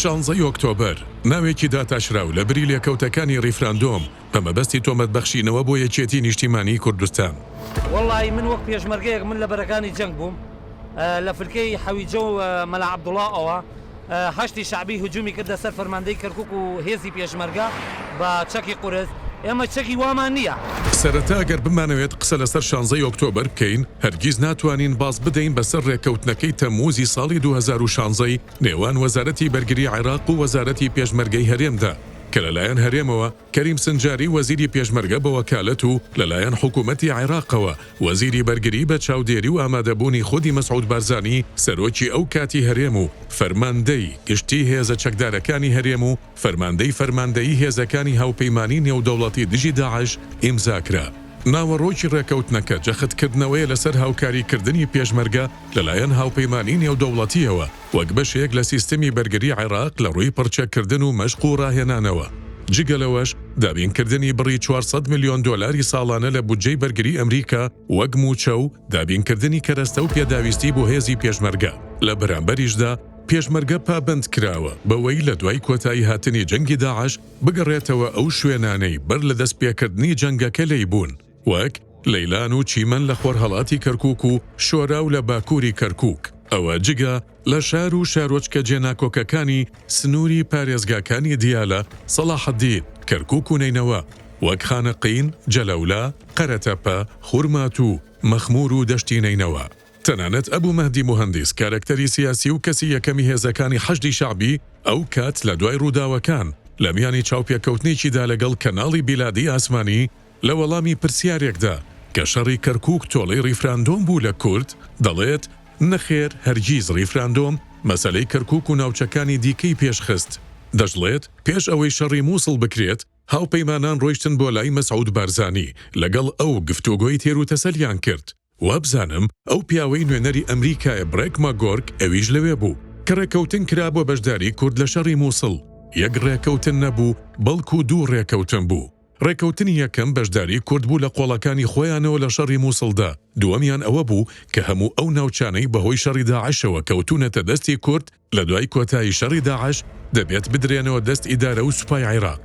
شانزەی ئۆکتۆبەر، ناوێکی داتاشراو لە بری لێکەوتەکانی ڕیفراندۆم بە مەبەستی تۆمەت بەخشینەوە بۆ یەکێتی نیشتیمانیی کوردستان. وەڵایی من وەک پێشمەرگەیەک من لە بەرەکانی جەنگ بووم لە فلکەی حەویجە و مەلا عەبدوڵا ەوە حەشدی شەعبی هجومی کردە سەر فەرماندەی کەرکوک و هێزی پێشمەرگە بە چەکی قورس ئێمە چەکی وامان نییە. سەرەتا گەر بمانەوێت قسە لەسەر شانزەی ئۆکتۆبەر بکەین هەرگیز ناتوانین باز بدەین بەسەر رێککەوتنەکەی تەمموزی ساڵی 2016 ی نێوان وەزارەتی بەرگری عێراق و وەزارەتی پێشمەرگەی هەرێمدا کە لەلایەن هەرێمەوە کەریم سنجاری وەزیری پێشمەرگە بە وەکالەت و لەلایەن حکومەتی عێراقەوە وەزیری بەرگری بە چاودێری و ئامادەبوونی خودی مەسعود بارزانی سەرۆکی ئەو کاتی هەرێم و فەرماندەی گشتی هێزە چەکدارەکانی هەرێم و فەرماندەی فەرماندەیی هێزەکانی هاوپەیمانی نێودەوڵەتی دژی داعش ئیمزا کرا. ناوەڕۆکی ڕێکەوتنەکە جەختکردنەوەیە لەسەر هاوکاریکردنی پێشمەرگە لەلایەن هاوپەیمانی نێودەوڵەتییەوە وەک بەشێک لە سیستمی بەرگری عێراق لە ڕووی پڕچەککردن و مەشق و ڕاهێنانەوە. جگە لەوەش دابینکردنی بڕی 400 ملیۆن دۆلاری ساڵانە لە بودجەی بەرگری ئەمریکا وەک مووچە و دابینکردنی کەرەستە و پێداویستی بۆ هێزی پێشمەرگە. لە بەرامبەریشدا پێشمەرگە پابەند کراوە بەوەی لە دوای کۆتایی هاتنی جەنگی داعش بگەڕێتەوە ئەو شوێنانەی بەر لە دەستپێکردنی جەنگەکە لێی بوون وەک لەیلان و چیمەن لە خۆرهەڵاتی کەرکوک و شۆراو لە باکووری کەرکوک، ئەوە جگە لە شار و شارۆچکە جێناکۆکەکانی سنووری پارێزگاکانی دیالە، سەڵاحەدین، کەرکوک و نەینەوا، وەک خانەقین، جەلەولا، قەرەتەپە، خورماتوو، مەخموور و دەشتی نەینەوا. تەنانەت ئەبو مەهدی موهەندیس کارەکتەری سیاسی و کەسی یەکەمی هێزەکانی حەشدی شەعبی ئەو کات لە دوای ڕووداوەکان لە میانی چاوپێکەوتنێکیدا لەگەڵ کەناڵی بیلادی ئاسمانی لە وەڵامی پرسیارێکدا کە شەڕی کەرکوک تۆڵەی ڕیفراندۆم بوو لە کورد دەڵێت نەخێر هەرگیز ڕیفراندۆم مەسەلەی کەرکوک و ناوچەکانی دیکەی پێشخست دەشڵێت پێش ئەوەی شەڕی موسڵ بکرێت هاوپەیمانان ڕۆیشتن بۆ لای مەسعود بارزانی لەگەڵ ئەو گفتوگۆی تێروتەسەلیان کرد وابزانم ئەو پیاوەی نوێنەری ئەمریکایە برێک ماگۆرک ئەویش لەوێ بوو کە ڕێکەوتن کرا بۆ بەشداری کورد لە شەڕی موسڵ یەک ڕێکەوتن نەبوو بەڵکو دوو ڕێکەوتن بوو ڕێکەوتنی یەکەم بەشداری کورد بوو لە قۆڵەکانی خۆیانەوە لە شەڕی موسڵدا دووەمیان ئەوە بوو کە هەموو ئەو ناوچانەی بەهۆی شەڕی داعشەوە کەوتونەتە دەستی کورد لە دوای کۆتایی شەڕی داعش دەبێت بدرێنەوە دەست ئیدارە و سوپای عیراق.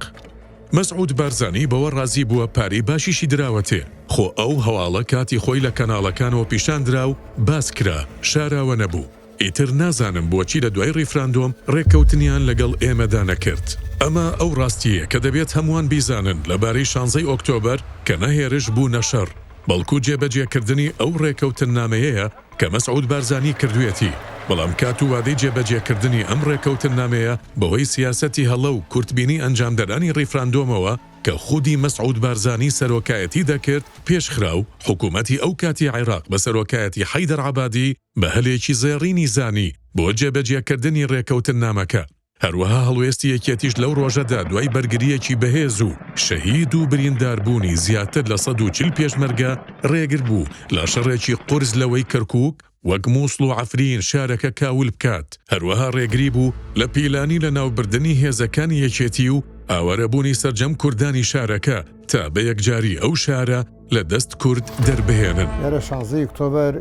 مەسعود بارزانی بەوە ڕازی بووە پارەی باشیشی دراوەتێ، خۆ ئەو هەواڵە کاتی خۆی لە کەناڵەکانەوە پیشان درا و باس کرا، شاراوە نەبوو. ئیتر نازانم بۆچی لە دوای ڕیفراندۆم ڕێککەوتنیان لەگەڵ ئێمەدا نەکرد. ئەمە ئەو ڕاستییەیە کە دەبێت هەمووان بیزانن لەبارەی شانزەی ئۆکتۆبەر کە نە هێرش بوو نە شەڕ، بەڵکو جێبەجێکردنی ئەو ڕێکەوتننامەیەیە کە مەسعود بارزانی کردوێتی، بەڵام کات و وادەی جێبەجێکردنی ئەم ڕێکەوتننامەیە بەهۆی سیاسەتی هەڵە و کورتبینی ئەنجامدەرانی ڕیفراندۆمەوە کە خودی مەسعود بارزانی سەرۆکایەتی دەکرد پێشخرا و حکومەتی ئەو کاتی عێراق بە سەرۆکایەتی حەیدەر عەبادی بە هەلێکی زێڕینی زانی بۆ جێبەجێکردنی ڕێکەوتننامەکە. هەروەها هەڵوێستی یەکێتیش لەو ڕۆژەدا دوای بەرگرییەکی بەهێز و شەهید و برینداربوونی زیاتر لە 140 پێشمەرگە ڕێگر بوو لە شەڕێکی قورس لەوەی کەرکوک وەک موسڵ و عەفرین شارەکە کاول بکات، هەروەها ڕێگری بوو لە پیلانی لەناوبردنی هێزەکانی یەکێتی و ئاوارەبوونی سەرجەم کوردانی شارەکە تا بە یەکجاری ئەو شارە لە دەست کورد دەربهێنن. لێرە شانزەی ئۆکتۆبەر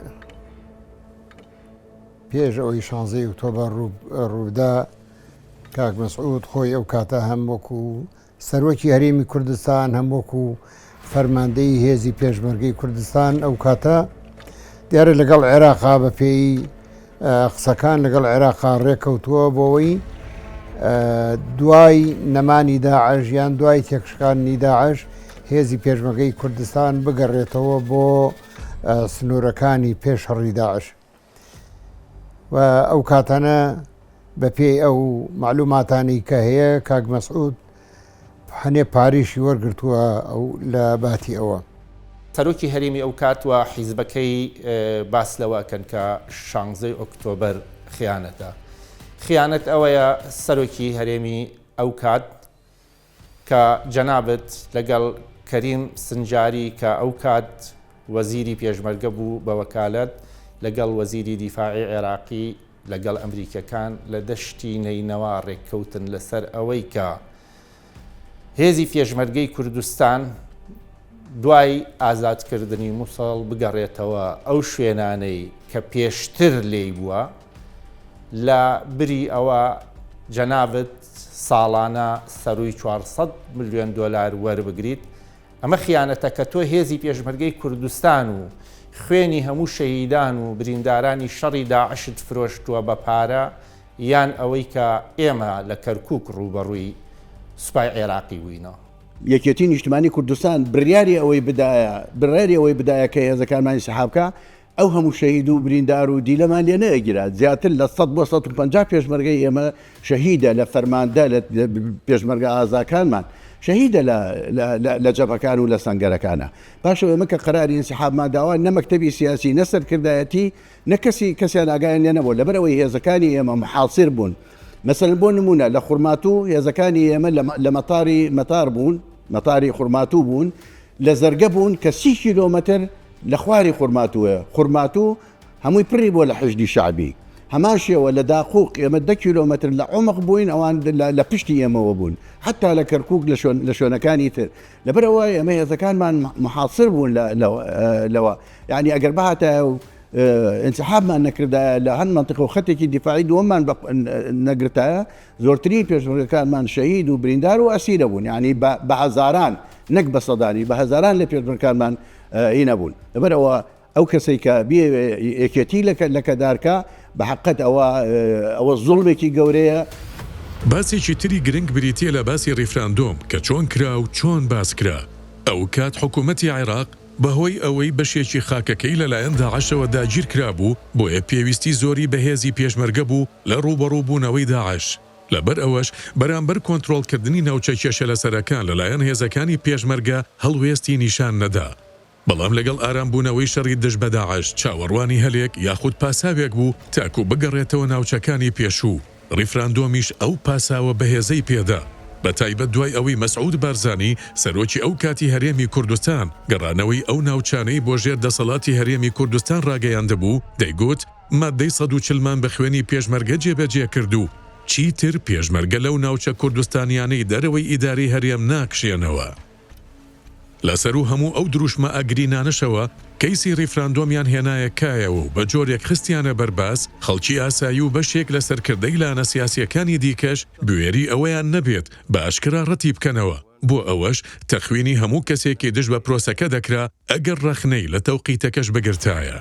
پێش ئەوەی شانزەی ئۆکتۆبەر ڕووبدا کاک مەسعود خۆی ئەو کاتە هەم وەکو سەرۆکی هەرێمی کوردستان هەم وەکو فەرماندەی هێزی پێشمەرگەی کوردستان ئەو کاتە دیارە لەگەڵ عێراقا بە پێی قسەکان لەگەڵ عێراقا ڕێکەوتووە بۆەوەی دوای نەمانی داعش یان دوای تێکشکانی داعش هێزی پێشمەگەی کوردستان بگەڕێتەوە بۆ سنوورەکانی پێش شەڕی داعش و ئەو کاتانە بە پێی ئەو معلوماتانی کە هەیە کاک مەسعود هەنێ پاریشی وەرگتووە ئەو لە باتی ئەوە. سەرۆکی هەرێمی ئەو کات و حیزبەکەی باس لەوە ئەکەن کە شانزەی ئۆکتۆبەر خیانەتە. خیانەت ئەوەیە سەرۆکی هەرێمی ئەو کات کە جەنابت لەگەڵ کەریم سنجاری کە ئەوکات وەزیری پێشمەرگە بوو بە وەکالەت لەگەڵ وەزیری دیفاعی عێراقی لەگەڵ ئەمریکیەکان لە دەشتی نەینەوا ڕێککەوتن لەسەر ئەوەی کە هێزی پێشمەرگەی کوردستان دوای ئازادکردنی موسڵ بگەڕێتەوە ئەو شوێنانەی کە پێشتر لێی بووە لە بری ئەوە. جەنابت ساڵانە سەرووی 400 ملیۆن دۆلار وەربگریت، ئەمە خیانەتە کە تۆ هێزی پێشمەرگەی کوردستان و خوێنی هەموو شەهیدان و بریندارانی شەڕی داعشت فرۆشتووە بە پارە یان ئەوەی کە ئێمە لە کەرکووک ڕووبەڕووی سوپای عێراقی بووینەوە. یەکێتی نیشتمانی کوردستان بڕیاری ئەوەی بدایە بڕیاری ئەوەی بدایە کە هێزەکانمان ئینسحاب بکا ئەو هەموو شەهید و بریندار و دیلەمان لێ نەئەگیرا زیاتر لە 100 بۆ 150 پێشمەرگەی ئێمە شەهیدە لە فەرماندە لە پێشمەرگە ئازاکانمان شەهیدە لە لە جەبهەکان و لە سەنگەرەکانە باشە ئێمە کە قەراری ئینسحابمان داوە نە مەکتەبی سیاسی نە سەرکردایەتی نە کەسی کەسیان ئاگایان لێ نەبوو لەبەر ئەوەی هێزەکانی ئێمە محاصر بوون مەسەلەن بۆ نمونە لە خورماتوو هێزەکانی ئێمە لە مەتاری مەتار بوون مەتاری خورماتوو بوون لە زەرگە بوون کە سی کیلۆمەتر لە خواری خورماتووە خورماتوو هەمووی پڕی بووە لە حەشدی شەعبی هەمان شێوە لە داقوق ئێمە دە کیلۆمەتر لە عومق بووین ئەوان لە پشتی ئێمەوە بوون حتا لە کەرکوک لە شوێنەکانی تر لەبەرئەوە ئێمە هێزەکانمان محاصر بوون لەوە یعنی ئەگەر بهاتایە و انسحابمان نەکردایە لە هەند منطقە و خەتێکی دیفاعی دووەممان نەگرتایە زۆرترین پێشمەرگەکانمان شەهید و بریندار و ئەسیرە بوون یعنی بە هەزاران نەک بە سەدانی بە هەزاران لە پێشمەرگەکانمان ئی نەبوون لەبەرئەوە ئەو کەسەی کە بیەوێ یەکێتی لەکەدار کا بە حەقت ئەوە ئەوە زوڵمێکی گەورەیە. باسێکی تری گرنگ بریتیە لە باسی ڕیفراندۆم کە چۆن کرا و چۆن باس کرا. ئەوکات حکومەتی عێراق بەهۆی ئەوەی بەشێکی خاکەکەی لەلایەن داعشەوە داگیرکرابوو بۆیە پێویستی زۆری بە هێزی پێشمەرگە بوو لە ڕووبەڕووبوونەوەی داعش. لەبەر ئەوەش بەرامبەر کۆنترۆڵکردنی ناوچە کێشەلەسەرەکان لەلایەن هێزەکانی پێشمەرگە هەڵوێستی نیشان نەدا. بەڵام لەگەڵ ئارامبوونەوەی شەڕی دژ بە داعش، چاوەڕوانی هەلێک یاخود پاساوێک بوو تاکو بگەڕێتەوە ناوچەکانی پێشوو، ڕیفراندۆمیش ئەو پاساوە بەهێزەی پێدا، بەتایبەت دوای ئەوەی مەسعود بارزانی سەرۆکی ئەو کاتی هەرێمی کوردستان گەڕانەوەی ئەو ناوچانەی بۆ ژێر دەسەڵاتی هەرێمی کوردستان ڕاگەیاندبوو، دەیگوت، ماددەی 140 مان بە خوێنی پێشمەرگە جێبەجێ کرد و چیتر پێشمەرگە لەو ناوچە کوردستانیانەی دەرەوەی ئیدارەی هەرێم ناکشێنەوە. لە سەروو هەموو ئەو دروشمە ئاگرینانەشەوە، کەیسی ڕیفراندۆمیان هێنایە کایەوە و بە جۆرێک خستیانە بەر باس، خەڵکی ئاسایی و بەشێک لە سەرکردەی لانە سیاسییەکانی دیکەش بوێری ئەوەیان نەبێت بە ئاشکرا ڕەتی بکەنەوە، بۆ ئەوەش تەخوینی هەموو کەسێکی دژ بە پرۆسەکە دەکرا ئەگەر ڕەخنەی لە تەوقیتەکەش بگرتایە.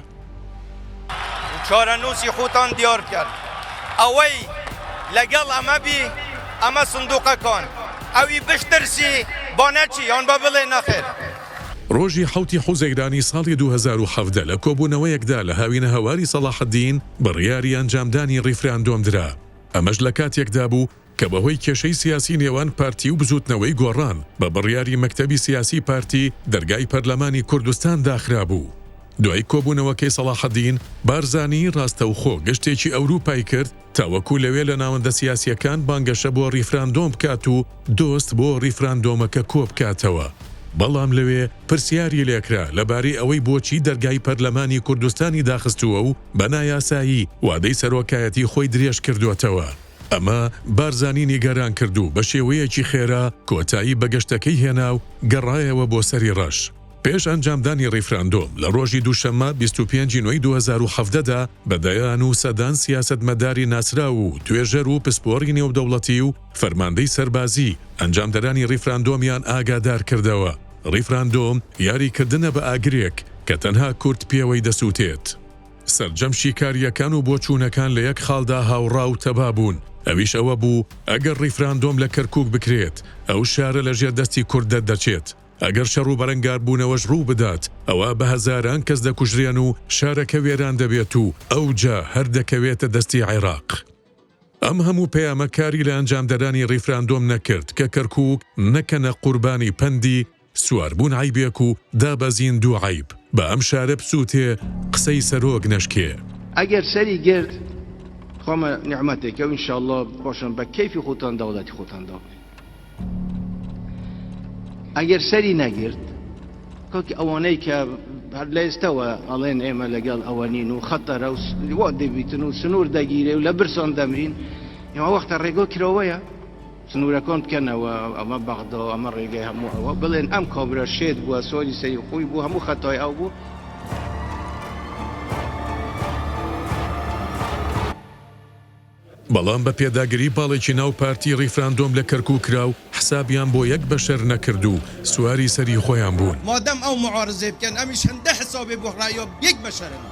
چارەنووسی خۆتان دیار بکەن. ئەوەی لەگەڵ ئەمە بی ئەمە سندوقەکان، ئەوی بشترسی با نەچی یان با بڵێ نەخێر. ڕۆژی حەوتی حوزەیرانی ساڵی 2017 لە کۆبوونەوەیەکدا لە هاوینەهەواری سەڵاحەدین بڕیاری ئەنجامدانی ڕیفراندۆم درا، ئەمەش لە کاتێکدا بوو کە بەهۆی کێشەی سیاسی نێوان پارتی و بزووتنەوەی گۆڕان، بە بڕیاری مەکتەبی سیاسی پارتی دەرگای پەرلەمانی کوردستان داخرابوو. دوای کۆبوونەوەکەی سەڵاحەدین، بارزانی ڕاستەوخۆ گەشتێکی ئەوروپای کرد تاوەکو لەوێ لە ناوەندە سیاسییەکان بانگەشە بۆ ڕیفراندۆم بکات و دۆست بۆ ڕیفراندۆمەکە کۆبکاتەوە. بەڵام لەوێ پرسیاری لێکرا لەبارەی ئەوەی بۆچی دەرگای پەرلەمانی کوردستانی داخستووە و بە نایاسایی وادەی سەرۆکایەتی خۆی درێژکردۆتەوە. ئەمە بارزانی نیگەران کرد و بە شێوەیەکی خێرا کۆتایی بە گەشتەکەی هێنا و گەڕایەوە بۆ سەری ڕەش. پێش ئەنجامدانی ڕیفراندۆم لە ڕۆژی دووشەممە 25 ی نۆی 2017 دا بە دەیان و سەدان سیاسەتمەداری ناسراو و توێژەر و پسپۆڕی نێودەوڵەتی و فەرماندەی سەربازی ئەنجامدەرانی ڕیفراندۆمیان ئاگادار کردەوە ڕیفراندۆم یاریکردنە بە ئاگرێک کە تەنها کورد پێوەی دەسووتێت. سەرجەم شیکارییەکان و بۆچوونەکان لە یەک خاڵدا هاوڕا و تەبا بوون، ئەویش ئەوە بوو ئەگەر ڕیفراندۆم لە کەرکووک بکرێت، ئەو شارە لە ژێر دەستی کورد دەردەچێت. ئەگەر شەڕ و بەرەنگاربوونەوەش ڕوو بدات، ئەوا بە هەزاران کەس دەکوژرێن و شارەکە وێران دەبێت و ئەوجا هەر دەکەوێتە دەستی عێراق. ئەم هەموو پەیامە کاری لە ئەنجامدەرانی ڕیفراندۆم نەکرد کە کەرکووک نەکەنە قوربانی پەندی سواربوون عەیبێک و دابەزین دوو عەیب، با ئەم شارە بسووتێ قسەی سەرۆک نەشکێ. ئەگەر سەری گرت خۆمە نیعمەتێکە و ئینشاڵڵا پاشان بە کەیفی خۆتان دەوڵەتی خۆتان دابنێن. ئەگەر سەری نەگرت کاکی ئەوانەی کە هەر لە ئێستەوە ئەڵێن ئێمە لەگەڵ ئەوە نین و خەتەرە و وا دەبیتن و سنوور دەگیرێ و لە برسان دەمرین، ئێمە وەختە ڕێگا کراوەیە. سنوورەکان بکەنەوە، ئەمە بەغدا، ئەمە ڕێگەی هەموو ئەوە، بڵێن ئەم کابرا شێت بووە، سواری سەری خۆی بوو، هەموو خەتای ئەو بوو. بەڵام بە پێداگری باڵێکی ناو پارتی ڕیفراندۆم لە کەرکوک کرا و حسابیان بۆ یەک بەشەر نەکرد و سواری سەری خۆیان بوون. مادەم ئەو معارزەی بکەن ئەمیش هەندە حسابێ بۆ ڕەئیا یەک بەشەرن.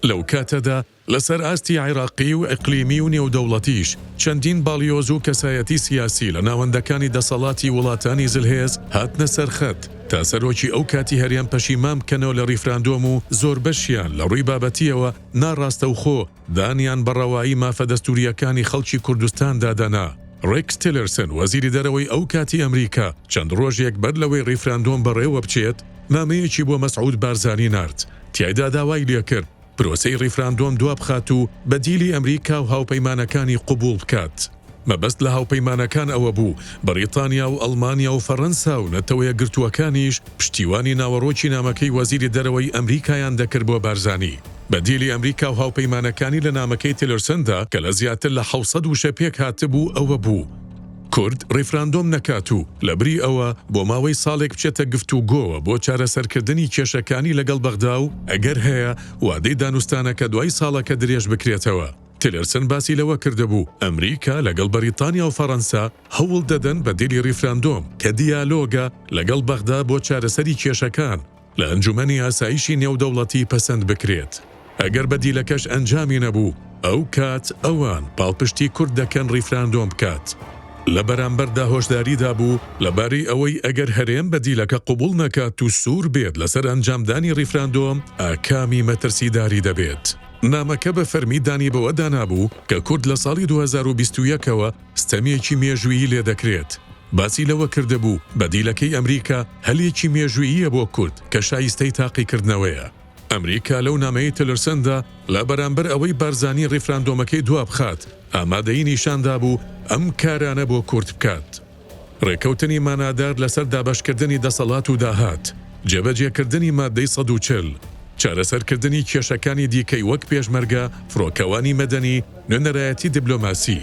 لەو کاتەدا لەسەر ئاستی عێراقی و ئیقلیمی و نێودەوڵەتیش چەندین باڵیۆز و کەسایەتی سیاسی لە ناوەندەکانی دەسەڵاتی وڵاتانی زلهێز هاتنە سەر خەت تا سەرۆکی ئەو کاتی هەرێم پەشیمان بکەنەوە لە ڕیفراندۆم و زۆربەشیان لە ڕووی بابەتییەوە ناڕاستەوخۆ دانیان بە ڕەوایی مافە دەستوورییەکانی خەڵکی کوردستاندا دەنا. ڕێکس تیلەرسن وەزیری دەرەوەی ئەو کاتی ئەمریکا چەند ڕۆژێک بەر لەوەی ڕیفراندۆم بەڕێوە بچێت نامەیەکی بۆ مەسعود بارزانی نارد تیایدا داوای لێکرد پرۆسەی ڕیفراندۆم دوابخات و بەدیلی ئەمریکا و هاوپەیمانەکانی قبوڵ بکات. مەبەست لە هاوپەیمانەکان ئەوە بوو بەریتانیا و ئەڵمانیا و فەرەنسا و نەتەوەیەکگرتووەکانیش پشتیوانی ناوەڕۆکی نامەکەی وەزیری دەرەوەی ئەمریکایان دەکرد بۆ بارزانی. بەدیلی ئەمریکا و هاوپەیمانەکانی لە نامەکەی تیلرسندا کە لە زیاتر لە 700 وشە پێکهاتبوو ئەوە بوو، کورد ڕیفراندۆم نەکات و لەبری ئەوە بۆ ماوەی ساڵێک بچێتە گفتوگۆوە بۆ چارەسەرکردنی کێشەکانی لەگەڵ بەغدا و ئەگەر هەیە وادەی دانوستانەکە دوای ساڵەکە درێژ بکرێتەوە. تیلرسن باسی لەوە کردبوو، ئەمریکا لەگەڵ بەریتانیا و فەرەنسا هەوڵ دەدەن بەدیلی ڕیفراندۆم کە دیالۆگە لەگەڵ بەغدا بۆ چارەسەری کێشەکان لە ئەنجومەنی ئاسایشی نێودەوڵەتی پەسەند بکرێت. ئەگەر بەدیلەکەش ئەنجامی نەبوو، ئەو کات ئەوان پاڵپشتی کورد دەکەن ڕیفراندۆم بکات. لە بەرامبەردا هۆشداری دابوو لەبارەی ئەوەی ئەگەر هەرێم بەدیلەکە قبوڵ نەکات و سوور بێت لەسەر ئەنجامدانی ڕیفراندۆم، ئاکامی مەترسیداری دەبێت. نامەکە بە فەرمی دانی بەوەدا نابوو کە کورد لە ساڵی 2021 ەوە ستەمێکی مێژوویی لێدەکرێت. باسی لەوە کردبوو بەدیلەکەی ئەمریکا هەلێکی مێژووییە بۆ کورد کە شایستەی تاقیکردنەوەیە. ئەمریکا لەو نامەیەی تیلرسندا لە بەرامبەر ئەوەی بارزانی ڕیفراندۆمەکەی دوابخات، ئامادەیی نیشاندابوو ئەم کارانە بۆ کورد بکات. ڕێکەوتنی مانادار لەسەر دابەشکردنی دەسەڵات و داهات، جێبەجێکردنی ماددەی 140، چارەسەرکردنی کێشەکانی دیکەی وەک پێشمەرگە، فڕۆکەوانی مەدەنی، نوێنەرایەتی دیبلۆماسی.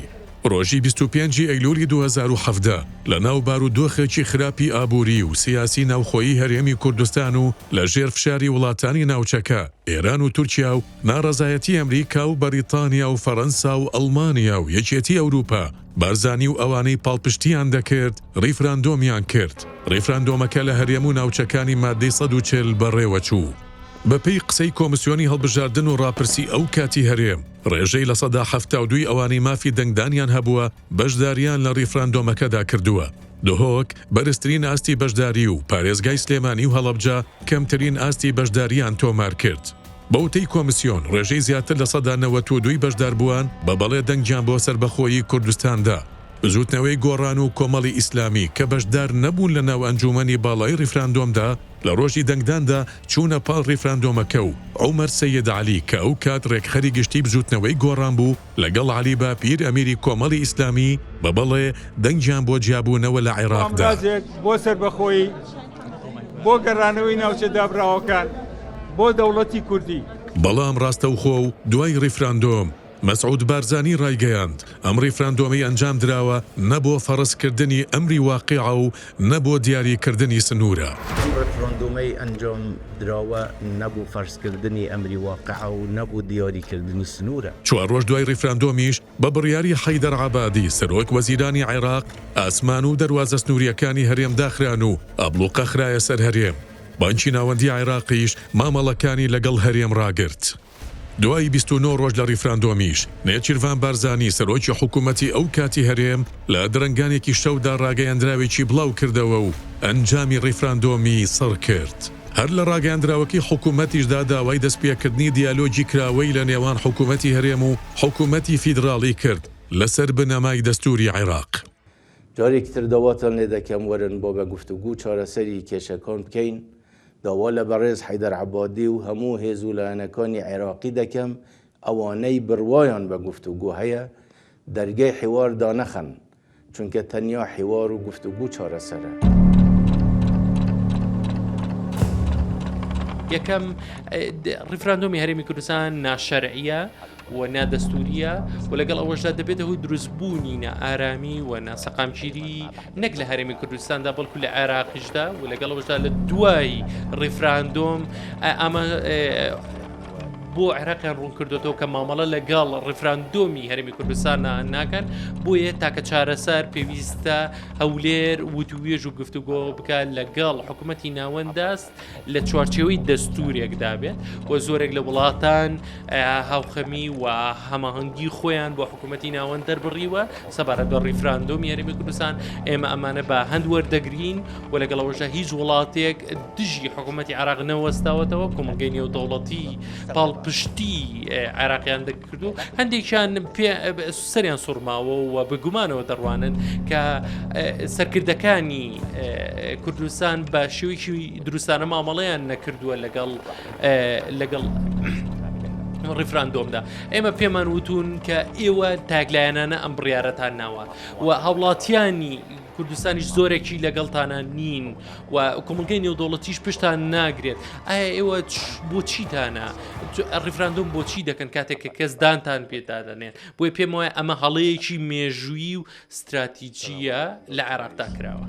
ڕۆژی 25 ی ئەیلولی 2017 لە ناو بارودۆخێکی خراپی ئابووری و سیاسی ناوخۆیی هەرێمی کوردستان و لە ژێر فشاری وڵاتانی ناوچەکە، ئێران و تورکیا و ناڕەزایەتی ئەمریکا و بەریتانیا و فەرەنسا و ئەڵمانیا و یەکێتی ئەوروپا، بارزانی و ئەوانەی پاڵپشتییان دەکرد ڕیفراندۆمیان کرد. ڕیفراندۆمەکە لە هەرێم و ناوچەکانی ماددەی 140 بەڕێوەچوو. بەپێی قسەی کۆمسیۆنی هەڵبژاردن و ڕاپرسی ئەو کاتی هەرێم، ڕێژەی 72% ی ئەوانەی مافی دەنگدانیان هەبووە بەشدارییان لە ڕیفراندۆمەکەدا کردووە. دهۆک بەرزترین ئاستی بەشداری و پارێزگای سلێمانی و هەڵەبجە کەمترین ئاستی بەشدارییان تۆمارکرد. بە وتەی کۆمسیۆن، ڕێژەی زیاتر 92% ی بەشداربووان بە بەڵێ دەنگیان بۆ سەربەخۆیی کوردستان دا. بزووتنەوەی گۆڕان و کۆمەڵی ئیسلامی کە بەشدار نەبوون لە ناو ئەنجوومەنی باڵای ڕیفراندۆمدا، لە ڕۆژی دەنگداندا چوونە پاڵ ڕیفراندۆمەکە و عومەر سەید عەلی کە ئەو کات ڕێکخەری گشتی بزووتنەوەی گۆڕان بوو لەگەڵ عەلی باپیر ئەمیری کۆمەڵی ئیسلامی بە بەڵێ دەنگیان بۆ جیابوونەوە لە عێراق دا. ئامرازێک بۆ سەربەخۆیی، بۆ گەڕانەوەی ناوچە دابڕاوەکان، بۆ دەوڵەتی کوردی. بەڵام ڕاستەوخۆ و دوای ڕیفراندۆم، مەسعود بارزانی ڕایگەیاند، ئەم ڕیفراندۆمەی ئەنجامدراوە نە بۆ فەڕزکردنی ئەمری واقیعە و نە بۆ دیاریکردنی سنوورە. ئەم ڕیفراندۆمەی ئەنجامدراوە نە بۆ فەرزکردنی ئەمری واقیعە و نە بۆ دیاریکردنی سنوورە. چوار ڕۆژ دوای ڕیفراندۆمیش بە بڕیاری حەیدەر عەبادی سەرۆک وەزیرانی عێراق، ئاسمان و دەروازە سنوورییەکانی هەرێم داخران و ئابڵوقە خرایە سەر هەرێم. بانکی ناوەندیی عێراقیش مامەڵەکانی لەگەڵ هەرێم ڕاگرت. دوای 29 ڕۆژ لە ڕیفراندۆمیش، نێچیرڤان بارزانی سەرۆکی حکوومەتی ئەو کاتی هەرێم لە درەنگانێکی شەودا ڕاگەیەندراوێکی بڵاو کردەوە و ئەنجامی ڕیفراندۆمی سڕ کرد. هەر لە ڕاگەیەندراوەکەی حکوومەتیشدا داوای دەستپێکردنی دیالۆگی کراوەی لە نێوان حکوومەتی هەرێم و حکوومەتی فیدراڵی کرد لەسەر بنەمای دەستووری عێراق. جارێکی تر داواتان لێ دەکەم وەرن با بە گفتوگو چارەسەری کێشەکان بکەین، داوا لە بەڕێز حەیدەر عەبادی و هەموو هێز و لایەنەکانی عێراقی دەکەم ئەوانەی بڕوایان بە گفتوگۆ هەیە دەرگەی حیوار دانەخەن، چونکە تەنیا حیوار و گفتوگو چارەسەرە. یەکەم، ڕیفراندۆمی هەرێمی کوردستان ناشەرعیە و نادەستوریە و لەگەڵ ئەوەشدا دەبێتە هۆی دروستبوونی نائارامی و ناسەقامگیری نەک لە هەرێمی کوردستاندا بەڵکو لە عێراقیشدا و لەگەڵ ئەوەشدا لە دوای ڕیفراندۆم ئەمە. بۆ عێراقیان ڕوون کردوێتەوە کە مامەڵە لەگەڵ ڕیفراندۆمی هەرێمی کوردستان ناکەن، بۆیە تاکە چارەسەر پێویستە هەولێر وتووێژ و گفتوگۆ بکات لەگەڵ حکوومەتی ناوەنددا لە چوارچێوەی دەستورێکدا بێت و زۆرێک لە وڵاتان هاوخەمی و هەماهەنگی خۆیان بۆ حکوومەتی ناوەند دەربڕیوە سەبارەت بە ڕیفراندۆمی هەرێمی کوردستان. ئێمە ئەمانە بە هەند وەردەگرین و لەگەڵ ئەوەشدا هیچ وڵاتێک دژی حکوومەتی عێراق نەوەستاوەتەوە، کۆمەڵگەی نێودەوڵەتی پاڵپشتی عێراقیان دەکرد و هەندێکیان سەریان سوڕماوە و بە گومانەوە دەڕوانن کە سەرکردەکانی کوردستان بە شێوەیەکی دروستانە مامەڵەیان نەکردووە لەگەڵ لەگەڵ ڕیفراندۆمدا. ئێمە پێمان وتون کە ئێوە تاکلایەنانە ئەم بڕیارەتان ناوە و هاوڵاتیانی کوردستانیش زۆرێکی لەگەڵتانە نین و کۆمەڵگەی نێودەوڵەتیش پشتان ناگرێت. ئایا ئێوە بۆچیتانە ڕیفراندۆم بۆچی دەکەن کاتێک کە کەس دانتان پێدا دەنێن؟ بۆیە پێم وایە ئەمە هەڵەیەکی مێژوویی و ستراتیجییە لە عێراقدا کراوە.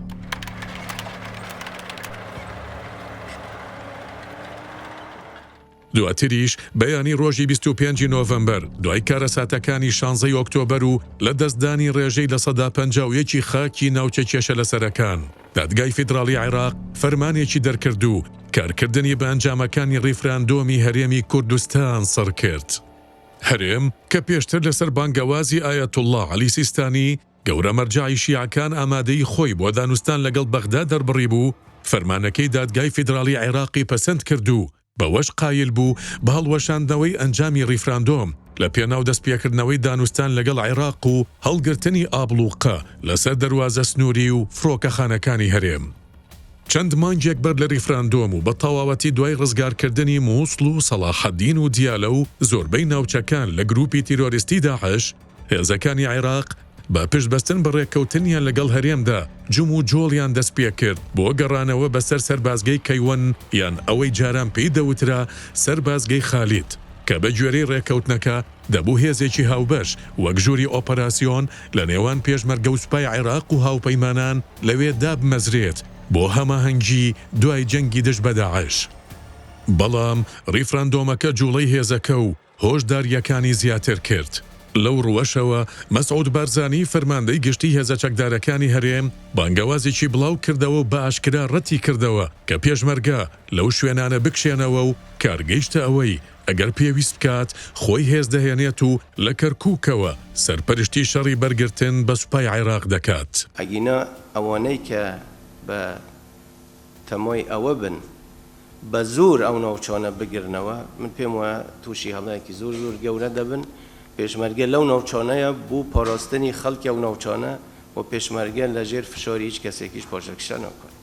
دواتریش بەیانی ڕۆژی 25 نۆڤەمبەر دوای کارەساتەکانی شانزەی ئۆکتۆبەر و لە دەستدانی ڕێژەی 51% ی خاکی ناوچە کێشەلەسەرەکان، دادگای فیدراڵی عێراق فەرمانێکی دەرکرد و کارکردنی بە ئەنجامەکانی ڕیفراندۆمی هەرێمی کوردستان سڕکرد. هەرێم، کە پێشتر لەسەر بانگەوازی ئایەتوڵڵا عەلی سیستانی، گەورە مەرجەعی شیعەکان ئامادەیی خۆی بۆ دانوستان لەگەڵ بەغدا دەربڕیبوو، فەرمانەکەی دادگای فیدراڵی عێراقی پەسەند کرد و بەوەش قایل بوو بە هەڵوەشاندنەوەی ئەنجامی ڕیفراندۆم لە پێناو دەستپێکردنەوەی دانوستان لەگەڵ عێراق و هەڵگرتنی ئابڵوقە لەسەر دەروازە سنووری و فڕۆکەخانەکانی هەرێم. چەند مانگێک بەر لە ریفراندۆم و بە تەواوەتی دوای رزگارکردنی موسڵ و سەڵاحەدین و دیالە و زۆربەی ناوچەکان لە گروپی تیرۆریستی داعش، هێزەکانی عێراق بە پشتبەستن بە رێککەوتنیان لەگەڵ هەرێمدا جموجۆڵیان دەستپێکرد بۆ گەڕانەوە بەسەر سەربازگەی کەیوەن یان ئەوەی جاران پێی دەوترا سەربازگەی خالید کە بەگوێرەی رێککەوتنەکە دەبوو هێزێکی هاوبەش وەک ژووری ئۆپەراسیۆن لە نێوان پێشمەرگە و سوپای عێراق و هاوپەیمانان لەوێ دابمەزرێت بۆ هەماهەنگی دوای جەنگی دژ بە داعش. بەڵام ڕیفراندۆمەکە جوڵەی هێزەکە و هۆشدارییەکانی زیاتر کرد. لەو ڕووەشەوە مەسعود بارزانی فەرماندەی گشتی هێزە چەکدارەکانی هەرێم بانگەوازێکی بڵاو کردەوە و بە ئاشکرا ڕەتی کردەوە کە پێشمەرگە لەو شوێنانە بکشێنەوە و کار گەیشتە ئەوەی ئەگەر پێویست بکات خۆی هێز دەهێنێت و لە کەرکوکەوە سەرپەرشتی شەڕی بەرگرتن بە سوپای عێراق دەکات. ئەگینا ئەوانەی کە بە تەمای ئەوە بن بە زۆر ئەو ناوچانە بگرنەوە، من پێم وایە تووشی هەڵەیەکی زۆر زۆر گەورە دەبن. پێشمەرگە لەو ناوچانەیە بۆ پاراستنی خەڵکی ئەو ناوچانە و پێشمەرگە لە ژێر فشاری هیچ کەسێکیش پاشەکشە ناکات.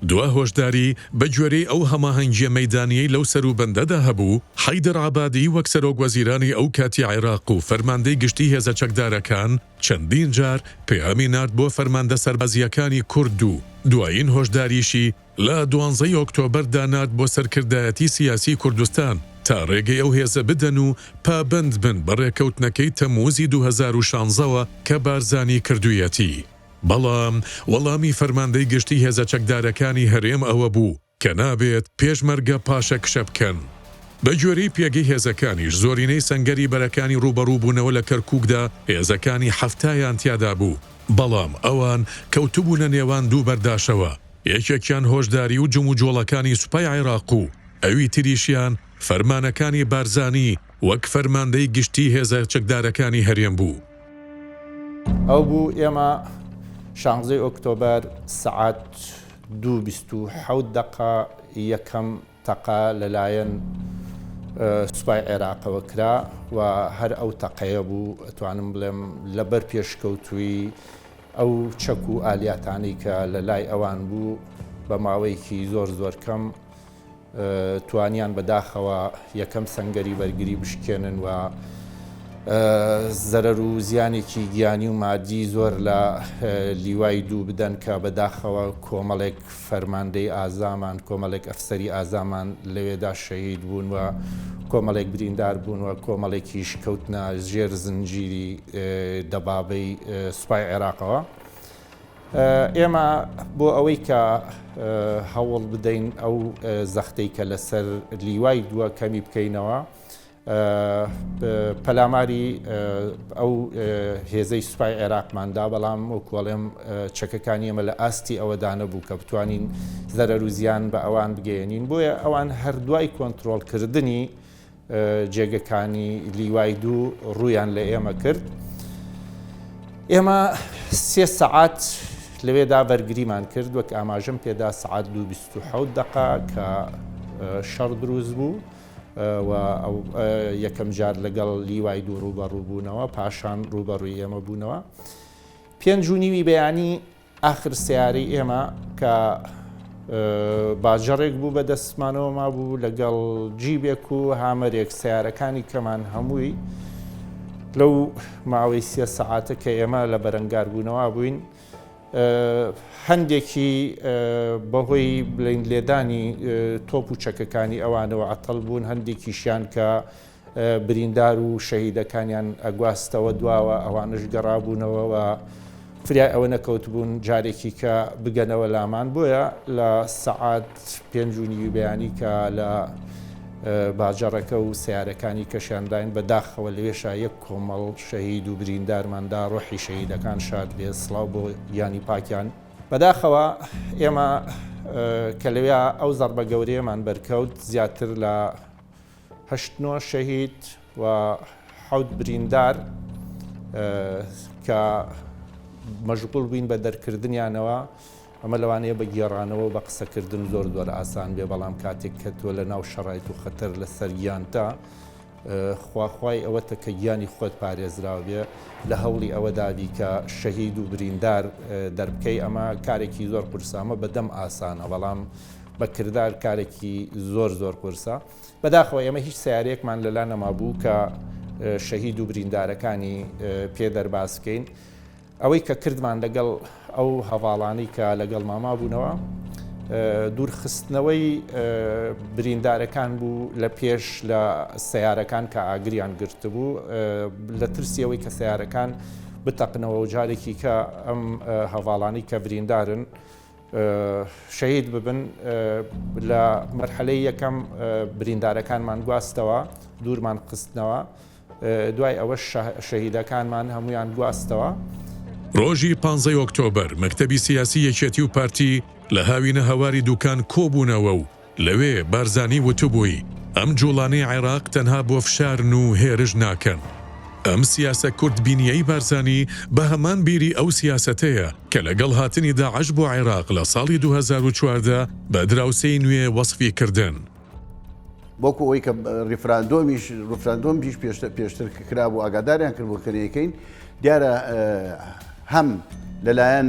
دوا هۆشداری، بەگوێرەی ئەو هەماهەنگییە مەیدانییەی لەو سەروبەندەدا هەبوو، حەیدەر عەبادی وەک سەرۆکوەزیرانی ئەو کاتی عێراق و فەرماندەی گشتی هێزە چەکدارەکان چەندین جار پەیامی نارد بۆ فەرماندە سەربازییەکانی کورد و دوایین هۆشداریشی لە دوانزەی ئۆکتۆبەردا نارد بۆ سەرکردایەتی سیاسی کوردستان تا ڕێگەی ئەو هێزە بدەن و پابەند بن بە ڕێککەوتنەکەی تەمووزی 2016 وە کە بارزانی کردوویەتی. بەڵام وەڵامی فەرماندەی گشتی هێزە چەکدارەکانی هەرێم ئەوە بوو کە نابێت پێشمەرگە پاشەکشە بکەن. بەگوێرەی پێگەی هێزەکانیش زۆرینەی سەنگەری بەرەکانی ڕووبەڕووبوونەوە لە کەرکوکدا هێزەکانی حەفتایان تیادا بوو، بەڵام ئەوان کەوتبوونە نێوان دوو بەرداشەوە، یەکێکیان هۆشداری و جموجۆڵەکانی سوپای عێراق و ئەوی تریشیان فەرمانەکانی بارزانی وەک فەرماندەی گشتی هێزە چەکدارەکانی هەرێم بوو. ئەو بوو ئێمە شانزەی ئۆکتۆبەر سەعات دوو 27 دەقە یەکەم تەقە لەلایەن سوپای عێراقەوە کرا و هەر ئەو تەقەیە بوو ئەتوانم بڵێم لەبەر پێشکەوتووی ئەو چەک و ئالیاتانەی کە لە لای ئەوان بوو بە ماوەیەکی زۆر زۆر کەم توانیان بەداخەوە یەکەم سەنگەری بەرگری بشکێنن و زەرەر و زیانێکی گیانی و مادی زۆر لە لیوای دوو بدەن کە بەداخەوە کۆمەڵێک فەرماندەی ئازامان کۆمەڵێک ئەفسەری ئازامان لەوێدا شەهید بوون و کۆمەڵێک بریندار بوون و کۆمەڵێکیش کەوتنە ژێر زنجیری دەبابەی سوپای عێراقەوە. ئێمە بۆ ئەوەی کە هەوڵ بدەین ئەو زەختەی کە لەسەر لیوای دووە کەمی بکەینەوە. پەلاماری ئەو هێزەی سوپای عێراقمان دا، بەڵام وەکوەڵێم چەکەکانی ئێمە لە ئاستی ئەوەدا نەبوو کە بتوانین زەرەر و زیان بە ئەوان بگەیەنین، بۆیە ئەوان هەر دوای کۆنترۆڵکردنی جێگەکانی لیوای دوو ڕوویان لە ئێمە کرد. ئێمە سێ سەعات لەوێدا بەرگریمان کرد، وەک ئاماژەم پێدا سەعات 2:27 دەقە کە شەڕ دروست بوو. و ئەو یەکەم جار لەگەڵ لیوای دوو ڕووبەڕوو بوونەوە، پاشان ڕووبەڕووی ئێمە بوونەوە. پێنج و نیوی بەیانی ئاخر سیارەی ئێمە کە باجەڕێک بوو بە دەستمانەوە مابوو لەگەڵ جیبێک و هامەرێک سیارەکانی کەمان هەمووی لەو ماوەی سێ سەعاتە کە ئێمە لە بەرەنگار بوونەوە بووین هەندێکی بەهۆی بلین لێدانی تۆپ و چەکەکانی ئەوانەوە عەتەڵ بوون، هەندێکیشیان کە بریندار و شەهیدەکانیان ئەگواستەوە دواوە ئەوانش گەڕابوونەوە و فریای ئەوە نەکەوتبوون جارێکی کە بگەنەوە لامان بۆیە لە سەعات پێنج و نیوی بەیانی کە لە باجەڕەکە و سیارەکانی کەشیانداین بە داخەوە لەوێشا یەک کۆمەڵ شەهید و بریندارمان دا ڕۆحی شەهیدەکان شاد بێ سڵاو بۆ گیانی پاکیان. بەداخەوە ئێمە کە لەوێ ئەو زەڕبە گەورەیەمان بەرکەوت زیاتر لە هەشت نۆ شەهید و حەوت بریندار کە مەشغوڵ بووین بە دەرکردنیانەوە ئەمە لەوانەیە بە گێڕانەوە و بە قسەکردن زۆر زۆر ئاسان بێ بەڵام کاتێک کە تۆ لە ناو شەڕایت و خەتەر لەسەر گیانتە خوا خوای ئەوەتە کە گیانی خۆت پارێزراو بێ لە هەوڵی ئەوەدابی کە شەهید و بریندار دەربکەی ئەمە کارێکی زۆر قورسە ئەمە بە دەم ئاسانە بەڵام بە کردار کارێکی زۆر زۆر قورسە بەداخەوە ئێمە هیچ سیارەیەکمان لەلا نەمابوو کە شەهید و بریندارەکانی پێ دەرباز بکەین ئەوەی کە کردمان لەگەڵ ئەو هەڤاڵانەی کە لەگەڵ ماما بوونەوە دوورخستنەوەی بریندارەکان بوو لە پێش لە سیارەکان کە ئاگریان گرتبوو لە ترسی ئەوەی کە سیارەکان بتەقنەوە و جارێکی کە ئەم هەڤاڵانی کە بریندارن شەهید ببن لە مەرحەلەی یەکەم بریندارەکانمان گواستەوە دوورمان خستنەوە دوای ئەوەش شەهیدەکانمان هەموویان گواستەوە. ڕۆژی پانزەی ئۆکتۆبەر مەکتەبی سیاسی یەکێتی و پارتی لە هاوینە هەواری دوکان کۆبوونەوە و لەوێ بارزانی وتبووی ئەم جوڵانەی عێراق تەنها بۆ فشارن و هێرش ناکەن. ئەم سیاسە کورتبینیەی بارزانی بە هەمان بیری ئەو سیاسەتەیە کە لەگەڵ هاتنی داعش بۆ عێراق لە ساڵی 2014 بە دراوسێی نوێ وەسفی کردن. وەکو ئەوەی کە ڕیفراندۆمیش ڕفراندۆمیش پێشتر پێشتر کرابوو ئاگاداریان کرد بۆ کە نەیکەین دیارە هەم لەلایەن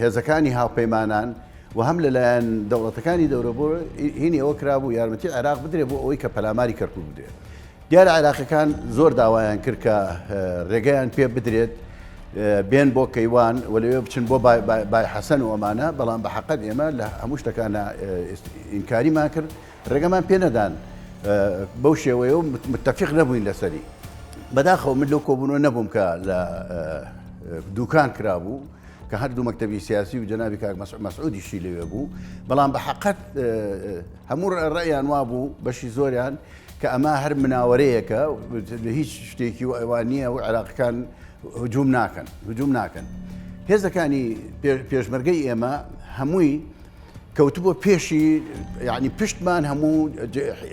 هێزەکانی هاوپەیمانان و هەم لەلایەن دەوڵەتەکانی دەورە بۆ هینی ئەوە کرابوو یارمەتی عێراق بدرێ بۆ ئەوەی کە پەلاماری کەرکوک بدرێت دیارە عێراقیەکان زۆر داوایان کرد کە رێگەیان پێ بدرێت بێن بۆ کەیوان و لەوێ بچن بۆ بای حەسەن و ئەمانە بەڵام بە حەقەت ئێمە لە هەموو شتەکانە ئینکاریمان کرد ڕێگەمان پێ نەدان بەو شێوەیە و متفق نەبووین لەسەری بەداخەوە من لەو کۆبوونەوە نەبووم کە لە دوکان کرابوو کە هەردوو مەکتەبی سیاسی و جەنابی کاک مەسعودیشی لەوێ بوو بەڵام بە حەقەت هەموو ڕێیان وابوو بەشی زۆریان کە ئەمە هەر مناوەرەیەکە هیچ شتێکی وا نییە و عێراقەکان هجوم ناکەن هجوم ناکەن هێزەکانی پێشمەرگەی ئێمە هەمووی کەوتبووە پێشی یعنی پشتمان هەموو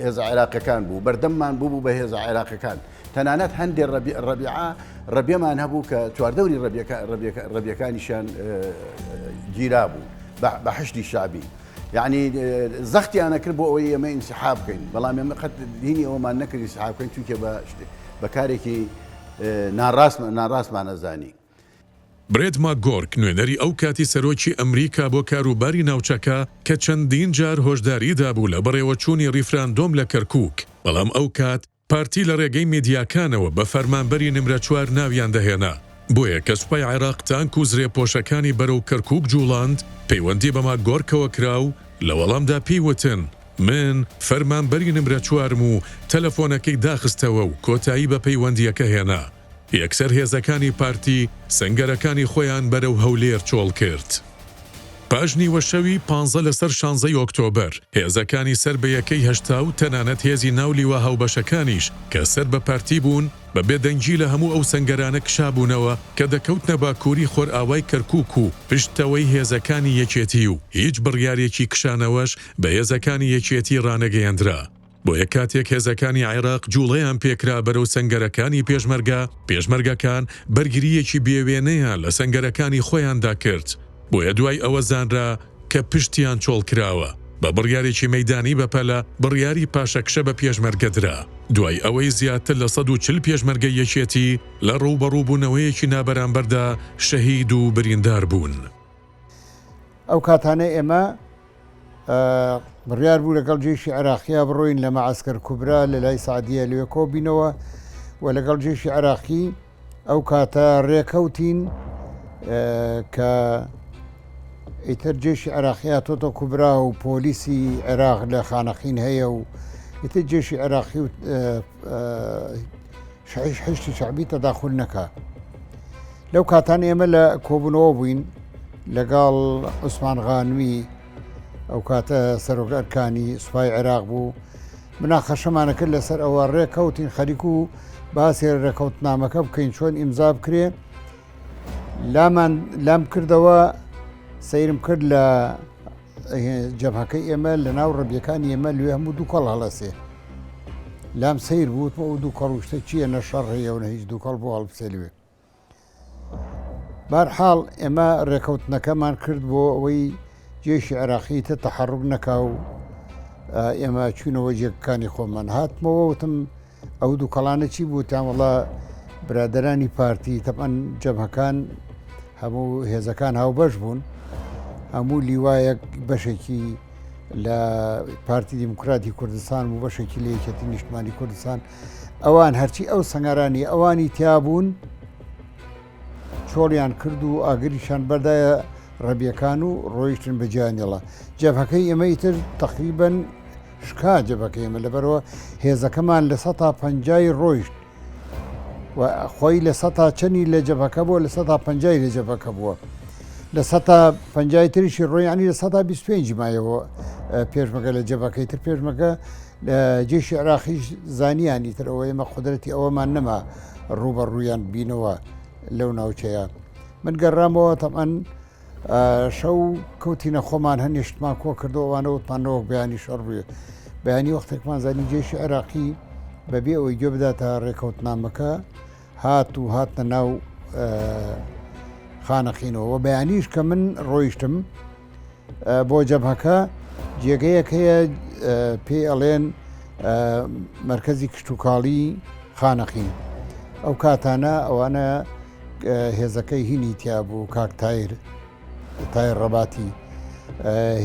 هێزە عێراقەکان بوو بەردەممان بوو بوو بە هێزە عێراقەکان تەنانەت هەندێک ڕەبیعە ڕەبێمان هەبوو کە چواردەوری ڕەبیەکانیشیان گیرا بوو بە حشدی شابی یەعنی زەختیان ئەکرد بۆ ئەوەی ئێمە ئینسحاب بکەین بەڵام ئێمە قەت هینی ئەوەمان نەکرد ئینسحاب بکەین چونکە بە بە کارێکی ناڕاست ناڕاستمان ئەزانی. برێت ماکگۆرک، نوێنەری ئەو کاتی سەرۆکی ئەمریکا بۆ کاروباری ناوچەکە کە چەندین جار هۆشداری دابوو لە بەڕێوەچوونی ڕیفراندۆم لە کەرکووک، بەڵام ئەو کات پارتی لە ڕێگەی میدیاکانەوە بە فەرمانبەری نمرە چوار ناویان دەهێنا، بۆیە کە سوپای عێراق تانک و زرێپۆشەکانی بەرەو کەرکوک جوڵاند، پەیوەندی بە ماکگۆرکەوە کرا و لە وەڵامدا پێی وتن، من فەرمانبەری نمرە چوارم و تەلەفۆنەکەی داخستەوە و کۆتایی بە پەیوەندییەکە هێنا. یەکسەر هێزەکانی پارتی سەنگەرەکانی خۆیان بەرەو هەولێر چۆڵ کرد. پاش نیوەشەوی پانزە لەسەر شانزەی ئۆکتۆبەر، هێزەکانی سەر بە یەکەی 80 و تەنانەت هێزی ناو لیوا هاوبەشەکانیش کە سەر بە پارتی بوون، بە بێدەنگی لە هەموو ئەو سەنگەرانە کشابوونەوە کە دەکەوتنە باکووری خۆرئاوای کەرکووک و پشتەوەی هێزەکانی یەکێتی و هیچ بڕیارێکی کشانەوەش بە هێزەکانی یەکێتی ڕانەگەیەندرا. بۆیە کاتێک هێزەکانی عێراق جوڵەیان پێکرا بەرەو سەنگەرەکانی پێشمەرگە، پێشمەرگەکان بەرگرییەکی بێوێنەیان لە سەنگەرەکانی خۆیاندا کرد، بۆیە دوای ئەوە زانرا کە پشتیان چۆڵکراوە، بە بڕیارێکی مەیدانی بەپەلە بڕیاری پاشەکشە بە پێشمەرگە درا، دوای ئەوەی زیاتر لە 140 پێشمەرگەی یەکێتی لە ڕووبەڕووبوونەوەیەکی نابەرامبەردا شەهید و بریندار بوون. ئەو کاتانەی ئێمە بڕیار بوو لەگەڵ جێشی عێراقیا بڕۆین لە مەعسکەر کوبرا لە لای سعدیە لەوێ کۆبینەوە و لەگەڵ جێشی عێراقی ئەو کاتە ڕێکەوتین کە ئیتر جێشی عێراقی هاتۆتە کوبرا و پۆلیسی عێراق لە خانەقین هەیە و ئیتر جێشی عێراقی و شەعیش حشتی شەعبی تەداخل نەکا لەو کاتان ئێمە لە کۆبوونەوە بووین لەگەڵ عوسمان غانمی ئەو کاتە سەرۆک ئەرکانی سوپای عێراق بوو مناقەشەمانە کرد لەسەر ئەوە ڕێکەوتین خەریک و باسی ڕێکەوتنامەکە بکەین چۆن ئیمزا بکرێ لامان لام کردەوە سەیرم کرد لە جەبهەکەی ئێمە لە ناو ڕەبیەکانی ئێمە لێ هەموو دووکەڵ هەڵەسێ لام سیر بوو ئەو دووکەڵ و شتە چییە نە شەڕ هەیە و نە هیچ دووکەڵ بۆ هەڵبسێ لێ بارحاڵ ئێمە ڕێکەوتنەکەمان کرد بۆ ئەوەی جێشی عێراقی تە تەحڕک نەکا و ئێمە چوینەوە جێگەکانی خۆمان هاتمەوە وتم ئەو دووکەڵانە چی بوو وتیان وەڵا برادەرانی پارتی تەبعەن جەبهەکان هەموو هێزەکان هاوبەش بوون هەموو لیوایەک بەشێکی لە پارتی دیموکراتی کوردستان و بەشێکی لە یەکێتی نیشتمانی کوردستان ئەوان هەرچی ئەو سەنگەرانی ئەوانی تیابوون چۆڵیان کرد و ئاگریشان بەردایە ڕەبیەکان و ڕۆیشتن بە جیانیڵە جەبهەکەی ئێمە ئیتر تەقریبەن شکا جەبهەکەی ئێمە لەبەرەوە هێزەکەمان لە سەتا پەنجای ڕۆیشت و خۆی لە سەتا چەنی لە جەبهەکە بووە لە سەتا پەنجای لە جەبهەکە بووە لە سەتا پەنجای تریشی ڕۆیانی لە سەتا 25 مایەوە پێشمەگە لە جەبەکەی تر پێشمەگە لە جێشی عراقیش زانیانی تر ئەوە ئێمە قدرەتی ئەوەمان نەما ڕووبەڕوویان بینەوە لەو ناوچەیە من گەڕامەوە تەمان شەو کەوتینە خۆمان هەنیشتمان کۆ کردو ئەوانە وتمانەوە بەیانی شەڕ بووێ بەیانی وەختێکمان زانی جێشی عێراقی بەبێ ئەوەی گوێ بداتە ڕێکەوتنامەکە هات و هاتنە ناو خانەقینەوە بەیانیش کە من ڕۆیشتم بۆ جەبهەکە جێگەیەک هەیە پێی ئەڵێن مەرکەزی کشتوکاڵی خانەقین ئەو کاتانە ئەوانە هێزەکەی هینی تیا بوو کاک تایر تایر ڕەباتی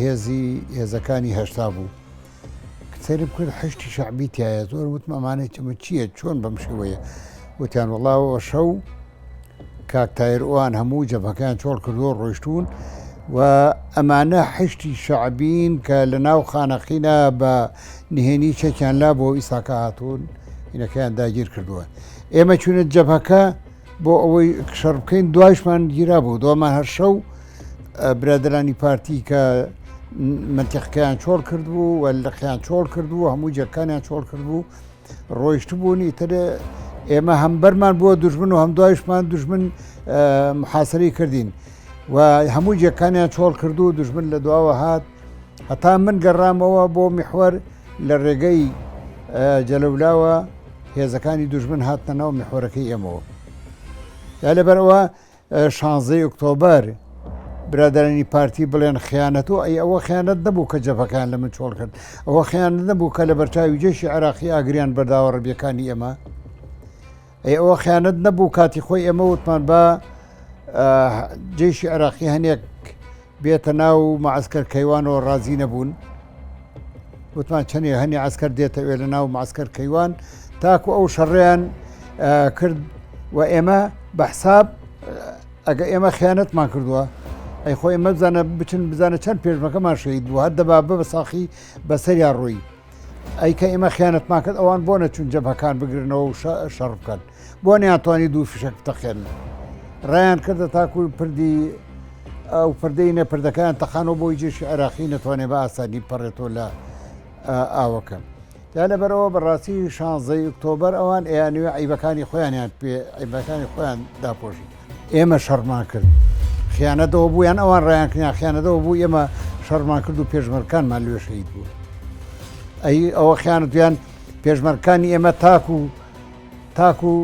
هێزی هێزەکانی 80 بوو سەیرم کرد حەشتی شەعبی تایە زۆر وتم ئەمانە چمە چییە چۆن بەم شێوەیە وتیان وڵاوە شەو کاک تایر ئەوان هەموو جەبهەکەیان چۆڵ کردووە ڕۆیشتوون و ئەمانە حەشتی شەعبین کە لە ناو خانەقینە بە نهێنی چەکیان لا بۆ ئیساکە هاتوون هینەکەیان داگیر کردووە ئێمە چوونە جەبهەکە بۆ ئەوەی شەڕ بکەین دوایشمان گیرا بوو دومان هەر شەو برادرانی پارتی کە منتیقەکەیان چۆڵ کردبوو و لقیان چۆڵ کردبوو هەموو جەکانیان چۆڵ کردبوو ڕۆیشتبوون ئیتر ئێمە هەم بەرمان بووە دوژمن و هەم دوایشمان دوژمن محاسرەی کردین و هەموو جێکانیان چۆڵ کردو و دوژمن لە دواوە هات هەتا من گەڕامەوە بۆ میحوەر لە ڕێگەی جەلەولاوە هێزەکانی دوژمن هاتنە ناو میحوەرەکەی ئێمەوە یا لەبەرەوە شانزەی ئۆکتۆبەر برادەرانی پارتی بڵێن خیانەت و ئەی ئەوە خیانەت نەبوو کە جەبهەکەیان لە من چۆڵ کرد ئەوە خیانەت نەبوو کە لە بەرچاوی جێشی عێراقی ئاگریان بەرداوە ڕەبیەکانی ئێمە ئەی ئەوە خیانەت نەبوو کاتی خۆی ئێمە وتمان بە جێشی عێراقی هەنێک بێتە ناو مەعسکەر کەیوانەوە ڕازی نەبوون وتمان چەندێ هەنی عسکەر دێتە وێ لە ناو معسکەر کەیوان تاکو ئەو شەڕیان کرد و ئێمە بە حساب ئەگە ئێمە خیانەتمان کردووە ئەی خۆ ئێمە بزانە بچن بزانە چەند پێشمەکەمان شەید بوو هەر دەبا بە ساخی بەسەریا ڕۆی ئەی کە ئێمە خیانەتمان کرد ئەوان بۆ نەچون جەبهەکان بگرنەوە و شەڕ بکەن بۆ نیانتوانی دوو فشەک بتەقێن ڕایان کردە تاکو پردی. ئەو پردەی نە پردەکەیان تەقانەوە بۆی جێشی عێراقی نەتوانێت بە ئاسانی بپەڕێتەوە لە ئاوەکە. جا لەبەرئەوە بەڕاستی شانزەی ئۆکتۆبەر ئەوان ئەیانەوێ عەیبەکانی خۆیانیان پێ عەیبەکانی خۆیان داپۆشن. ئێمە شەڕمان کرد خیانەتەوە بوو یان ئەوان ڕایان کردیان خیانەتەوە بوو ئێمە شەڕمان کرد و پێشمەرکانمان لێ شەهید بوو. ئەی ئەوە خیانەتیان پێشمەرکانی ئێمە تاکو تاکو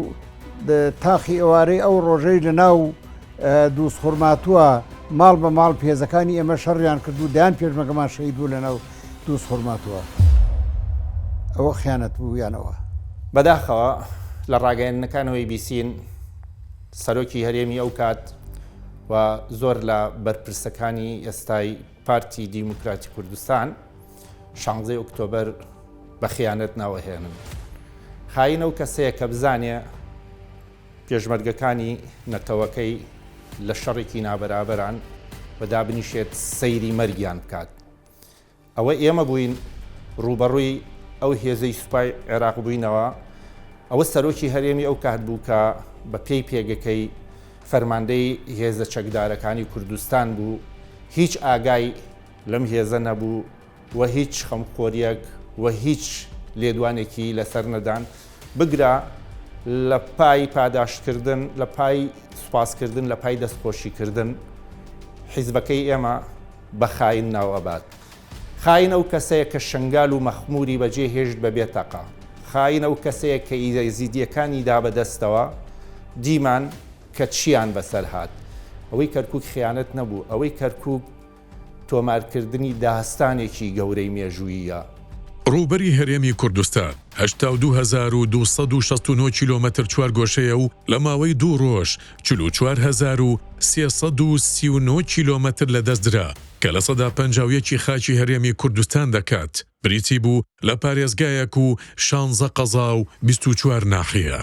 تاخی ئێوارەی ئەو ڕۆژەی لە ناو دووزخورماتووە ماڵ بە ماڵ پێزەکانی ئێمە شەڕیان کرد و دەیان پێشمەگەمان شەهید بوو لە ناو دووزخورماتووە ئەوە خیانەت بوو یان ئەوە. بەداخەوە لە ڕاگەیاندنەکانەوەی بیسین سەرۆکی هەرێمی ئەو کات و زۆر لە بەرپرسەکانی ئێستای پارتی دیموکراتی کوردستان شانزەی ئۆکتۆبەر بە خیانەت ناوەهێنن. خاین ئەو کەسەیە کە بزانێ پێشمەرگەکانی نەتەوەکەی لە شەڕێکی نابەرابەران و دابنیشێت سەیری مەرگیان بکات. ئەوە ئێمە بووین ڕووبەڕووی ئەو هێزەی سوپای عێراق بووینەوە، ئەوە سەرۆکی هەرێمی ئەو کات بوو کە بە پێی پێگەکەی فەرماندەی هێزە چەکدارەکانی کوردستان بوو، هیچ ئاگای لەم هێزە نەبوو و هیچ خەمخۆریەک و هیچ لێدوانێکی لەسەر نەدان، بگرە لە پای پاداشتکردن، لە پای سوپاسکردن، لە پای دەستخۆشیکردن حیزبەکەی ئێمە بە خاین ناو ئەبات. خاین ئەو کەسەیە کە شنگال و مەخموری بەجێ هێشت بە بێ تەقە. خاین ئەو کەسەیە کە ئێزیدیەکانی دا بە دەستەوە، دیمان کە چیان بەسەر هات. ئەوەی کەرکوک خیانەت نەبوو، ئەوەی کەرکوک تۆمارکردنی داستانێکی گەورەی مێژووییە. ڕووبەری هەرێمی کوردستان 82269 کیلۆمەتر چوارگۆشەیە و لە ماوەی دوو ڕۆژ 44339 کیلۆمەتر لەدەستدرا کە 51% ی خاکی هەرێمی کوردستان دەکات. بریتی بوو لە پارێزگایەک و شانزە قەزا و 24 ناحیە.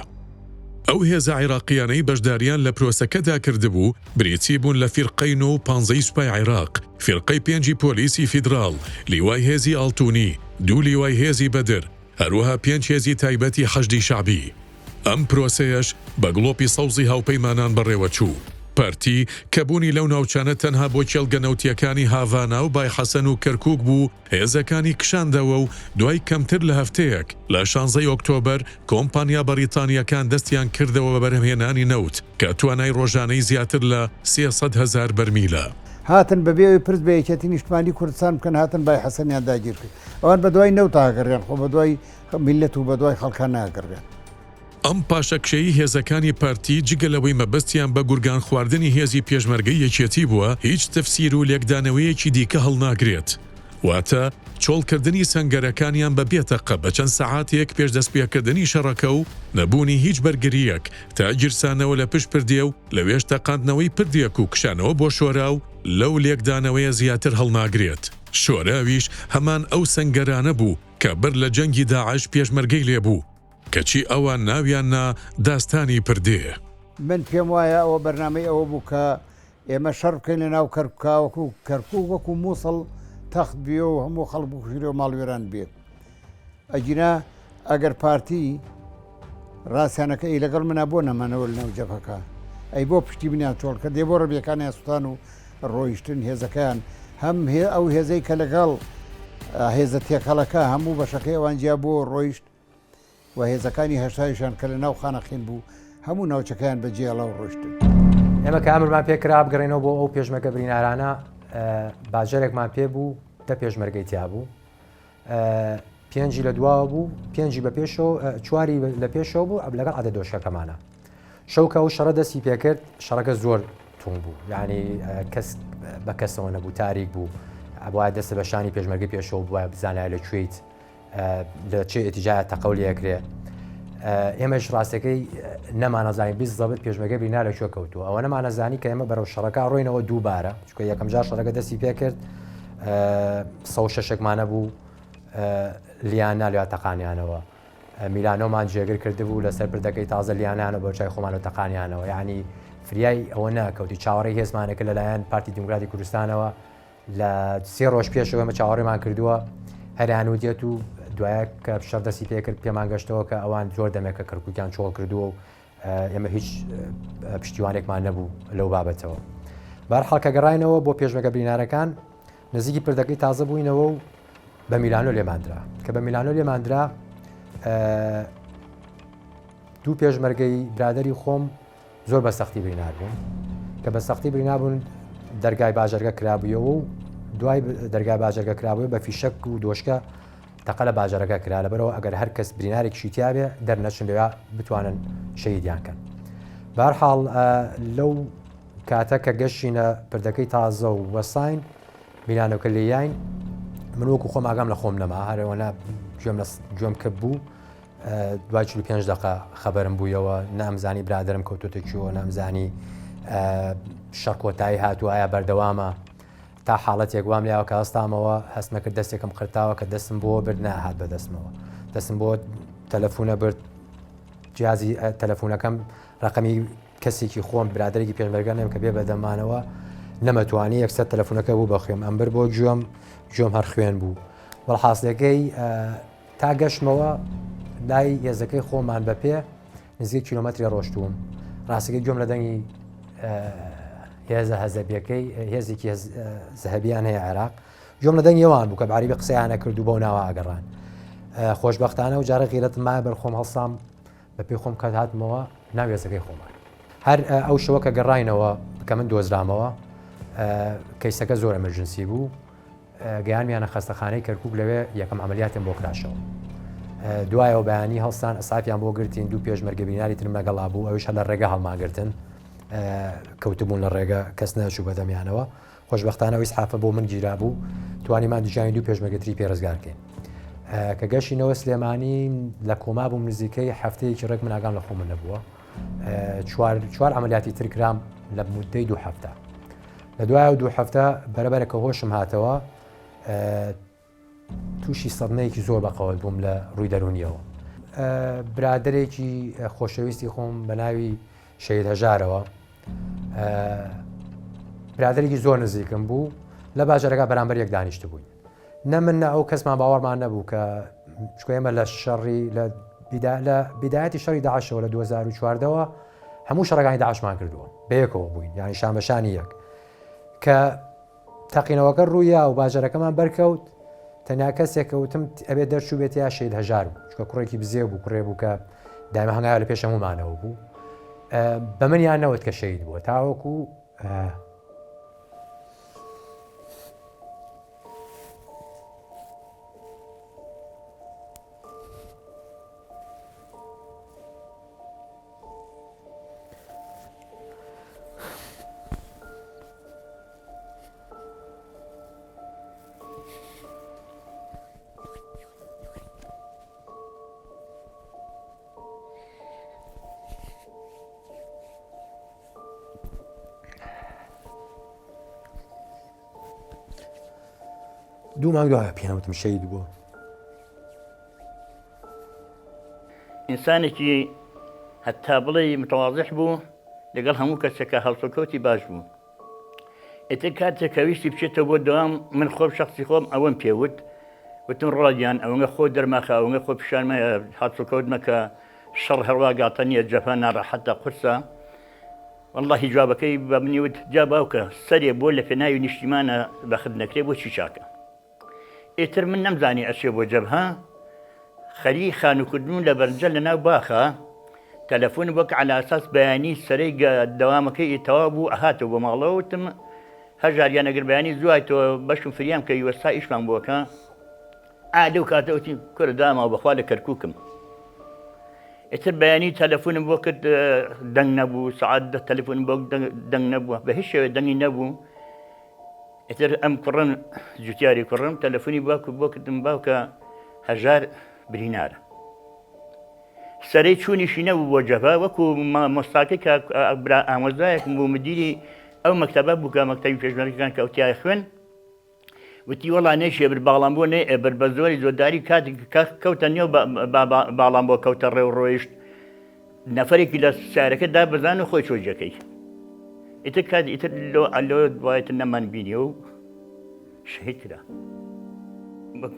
ئەو هێزە عێراقییانەی بەشدارییان لە پرۆسەکەدا کردبوو بریتی بوون لە فیرقەی نۆ و پانزەی سوپای عێراق، فیرقەی پێنجی پۆلیسی فیدراڵ، لیوای هێزی ئاڵتونی، دوو لیوای هێزی بەدر، هەروەها پێنج هێزی تایبەتی حەشدی شەعبی. ئەم پرۆسەیەش بە گڵۆپی سەوزی هاوپەیمانان بەڕێوەچوو. پارتی، کە بوونی لەو ناوچانە تەنها بۆ کێڵگە نەوتییەکانی هاڤانا و بای حەسەن و کەرکوک بوو، هێزەکانی کشاندەوە و دوای کەمتر لە هەفتەیەک، لە شانزەی ئۆکتۆبەر، کۆمپانیا بەریتانییەکان دەستیان کردەوە بە بەرهەمهێنانی نەوت کە توانای ڕۆژانەی زیاتر لە 300 هەزار بەرمیلە. هاتن بەبێ ئەوەی پرس بە یەکێتی نیشتمانی کوردستان بکەن هاتن بای حەسەنیان داگیر کرد. ئەوان بەدوای نەوتا گەڕیان خۆ بەدوای میللەت و بەدوای خەڵکا ناگەڕیان. ئەم پاشەکشەی هێزەکانی پارتی جگە لەوەی مەبەستیان بە گورگان خواردنی هێزی پێشمەرگەی یەکێتی بووە هیچ تەفسیر و لێکدانەوەیەکی دیکە هەڵناگرێت. واتە چۆڵکردنی سەنگەرەکانیان بە بێ تەقە بە چەند سەعاتێک پێش دەستپێکردنی شەڕەکە و نەبوونی هیچ بەرگرییەک تا گیرسانەوە لە پشت پردێ و لەوێش تەقاندنەوەی پردێک و کشانەوە بۆ شۆراو لەو لێکدانەوەیە زیاتر هەڵناگرێت. شۆراویش هەمان ئەو سەنگەرانە بوو کە بەر لە جەنگی داعش پێشمەرگەی لێ بوو، کەچی ئەوان ناویان نا داستانی پردێ. من پێم وایە ئەوە بەرنامەی ئەوە بوو کە ئێمە شەڕ بکەین لە ناو کەرکوکا وەکو کەرکوک وەکو موسڵ تەخت بێ و هەموو خەڵک بکوژرێ و ماڵوێران بێ ئەگینا ئەگەر پارتی ڕاستیانەکە ئی لەگەڵ منا بۆ نەمانەوە لە ناو جەبهەکە ئەی بۆ پشتی منیان چۆڵ کرد دێ بۆ ڕەبیەکانیان سوتان و ڕۆیشتن هێزەکەیان هەم ئەو هێزەی کە لەگەڵ هێزە تێکەڵەکە هەموو بەشەکەی ئەوان جیا بۆ ڕۆیشت و هێزەکانی هەشتایشان کە لە ناو خانەقین بوو هەموو ناوچەکەیان بە جێڵا و ڕۆشتن. ئێمە کە ئەمرمان پێ کرا بگەڕێینەوە بۆ ئەو پێشمەرگە برینارانە باجەرێکمان پێ بوو دە پێشمەرگەی تیا بوو پێنجی لە دواوە بوو پێنجی بە پێشەوە چواری لە پێشەوە بوو ئەب لەگەڵ عادە دۆشەکەمانە شەوکە ئەو شەڕە دەستی پێکرد شەڕەکە زۆر تون بوو یعنی کەس بە کەسەوە نەبوو تاریک بوو ئەبواە دەستە بە شانی پێشمەرگە پێشەوە بووە بزانایە لە کوێیت لە چێ ئتیجاە تەقەو لەکرێ ئێمەش ڕاستەکەی نەمانەزانی بیست زەبت پێشمەگە بینا لە کوێ کەوتووە ئەوە نەمانەزانی کە ئێمە بەرەو شەڕەکە ڕۆینەوە دووبارە چکە یەکەم جار شەڕەکە دەستی پێکرد سە شەشێکمانە بوو لیان لە تەقانیانەوە میلانۆمان جێگر کردبوو لەسەر پردەکەی تازە لیانانە بۆ چای خۆمان و تەقانیانەوە یعنی فریای ئەوە ناکەوتی چاوەڕێی هێزمانەکە لەلایەن پارتی دیموکراتی کوردستانەوە لە سێ ڕۆژ پێشەوە ئێمە چاوەڕێمان کردووە هەریان و دێت و دوایە کە شەڕ دەستی پێکرد پێمان گەشتەوە کە ئەوان زۆر دەمێکە کەرکووکیان چۆڵ کردووە و ئێمە هیچ پشتیوانێکمان نەبوو لەو بابەتەوە. بەرحاڵ کە گەڕاینەوە بۆ پێشمەگە برینارەکان نزیکی پردەکەی تازە بووینەوە و بە میلانۆ لێماندرا کە بە میلانۆ لێماندرا دوو پێشمەرگەی برادری خۆم زۆر بە سەختی برینار بوون کە بە سەختی برینا بوون دەرگای باجەرگە کرابوویەوە و دوای دەرگای باجەرگە کرابووی بە فیشەک و دۆشکە تەقە لە باجەرەکە کرا لەبەرەوە ئەگەر هەر کەس برینارێکیشی تیاابێ دەرنەچن لەوێ بتوانن شەهیدیان کەن بارحاڵ لەو کاتە کە گەشتینە پردەکەی تازە و وەساین میلانۆکە لێیاین من وەکو خۆم ئاگام لە خۆم نەما هەرەوەە گوێم لە گوێم کە بوو دوای 45 دقە خەبەرم بوویەوە نامزانی برادرم کەوتۆتە کوێوە نامزانی شەڕ کۆتایی هاتوو ئایا بەردەوامە تا حاڵەتێک وام لێیاوە کە هەستامەوە هەستمە کرد دەستێکم قرتاوە کە دەستم بۆ برد ناهات بە دەستمەوە دەستم بۆ تەلەفونە برد جیازی تەلەفونەکەم ڕقمی کەسێکی خۆم برادێکی پێشمەرگە نەم کە بێ بەدەمانەوە نەمەتوانی یەکسەر تەلەفونەکە بوو بە خوێم ئەمبەر بۆ گوێم گوێم هەر خوێن بوو وەڵحاصلەکەی تا گەشتمەوە لای هێزەکەی خۆمان بە پێ نزیک کیلۆمەتری ڕۆشتووم ڕاستەکەی گوێم لە دەنگی هێزە هەزەبیەکەی هێزێکی زەهبیان هەیە عێراق گوێم لە دەنگی ئەوان بوو کە بەعربی قسەیانە کرد و بەو ناوە ئەگەڕان خۆشببختانە و جارە غیرەتم مایە بەر خۆم هەڵسام بە پێی خۆم کات هاتمەوە ناو هێزەکەی خۆمان هەر ئەو شەوە کە گەڕاینەوە کە من دۆزرامەوە کەیسەکە زۆر emergency بوو گەیانمیانە خەستەخانەی کەرکوک لەوێ یەکەم عەمەلیاتم بۆ کراشەوە. دوایەوە بەیانی هەڵسان ئەسافیان بۆ گرتین دوو پێشمەرگە بیناری ترم لەگەڵا بوو ئەویش هەر لە ڕێگە هەڵمانگرتن کەوتبوون لە ڕێگە کەس نەچوو بەدەمیانەوە خۆشببختانە ئەو ئیسحافە بۆ من گیرا بوو توانیمان دوژانی دوو پێشمەرگەتری پێ ڕزگارکەین کە گەشینەوە سلێمانی لە کۆما بووم نزیکەی هەفتەیەکی ڕێک من ئاگام لە خۆم نەبووە چوار چوار عملیاتی تر کرام لە مدەی دوو هەفتە لە دوای ئەو دوو هەفتە بەرەبەرە کە هۆشم هاتەوە تووشی سەدمەیەکی زۆر بەقەوەت بووم لە ڕووی دەرونیەوە برادێکی خۆشەویستی خۆم بە ناوی شەید هەژارەوە برادێکی زۆر نزیکم بوو لە باجەرەکە بەرامبەر یەک دانیشت بووین نە من نە ئەو کەسمان باوەڕمان نەبوو کە چکە ئێمە لە شەڕی لە لە بیدایەتی شەڕی داعشەوە لە 2014ەوە هەموو شەڕەکانی داعشمان کردووە بەیەکەوە بووین یانی شانبەشانی یەک کە تەقینەوەکە ڕوویا و باجەرەکەمان بەرکەوت تەنیا کەسێک کەوتم ئەبێ دەرچوو بێت یا شەید هەژار بوو چکە کوڕێکی بزێ بوو کوڕێ بوو کە دایمە هەنگاوە لە پێش هەموومانەوە بوو بە منیان نەوت کە شەید بووە تاوەکو دوو مانگ دوایە پێیان وتم شەهید بووە. ئینسانێکی هەتا بڵێی متەوازح بوو لەگەڵ هەموو کەسێکا هەڵسوکەوتی باش بوو ئیتر کاتێک کە ویستی بچێتەوە بۆ دەوام من خۆم شخصی خۆم ئەوەم پێوت وتم ڕۆڵە گیان ئەوەنگە خۆ دەرماخە ئەوەنگە خۆ پیشان مەیە هەڵسوکەوت مەکە شەڕ هەروا گاڵتە نییە جەفا ناڕەحەتە قورسە واللهی جوابەکەی بە منی وت جا باوکە سەرێ بۆ لە پێناوی نیشتیمانە بەخت نەکرێ بۆ چی چاکە ئیتر من نەمزانی ئەچێ بۆ جەبهە خەریک خانووکردن و لە بەرنجە لە ناو باخە تەلەفۆن وەک عەلا ئەساس بەیانی سەرەی گە دەوامەکەی ئی تەواو بوو ئەهاتەوە بۆ ماڵەوە وتم هەژار گیان ئەگەر بەیانی زوو هاتەوە بەشم فریام کەوی وەستا ئیشمان بۆکە ئا لەو کاتە وتی کورە داماوە بەخوا لە کەرکووکم ئیتر بەیانی تەلەفۆنم بۆ کرد دەنگ نەبوو سەعات دە تەلەفۆنم بۆ دەنگ نەبوو بە هیچ شێوەیە دەنگی نەبوو ئیتر ئەم کوڕم جوتیاری کوڕم تەلەفۆنی باوک بۆ کردم باوکە هەژار برینارە سەرەی چوونیشی نەبوو بۆ جەبە وەکو مامۆستاکەی کە برا ئامۆزایەکم بوو مدیری ئەو مەکتەبە بوو کە مەکتەبی پێشمەرگەکان کە ئەو تیای خوێن وتی وەڵا نەیشێ بر باڵام بۆ نەی ئەبرد بە زۆری زۆرداری کاتێک کەوتە نێو باڵام بۆ کەوتە ڕێ و ڕۆیشت نەفەرێکی لە سارەکە دابەزان و خۆی چۆ جێکەی ئیتر کات ئیتر لۆ ئەلۆ دوایتر نەمان بینی و شەهید کرا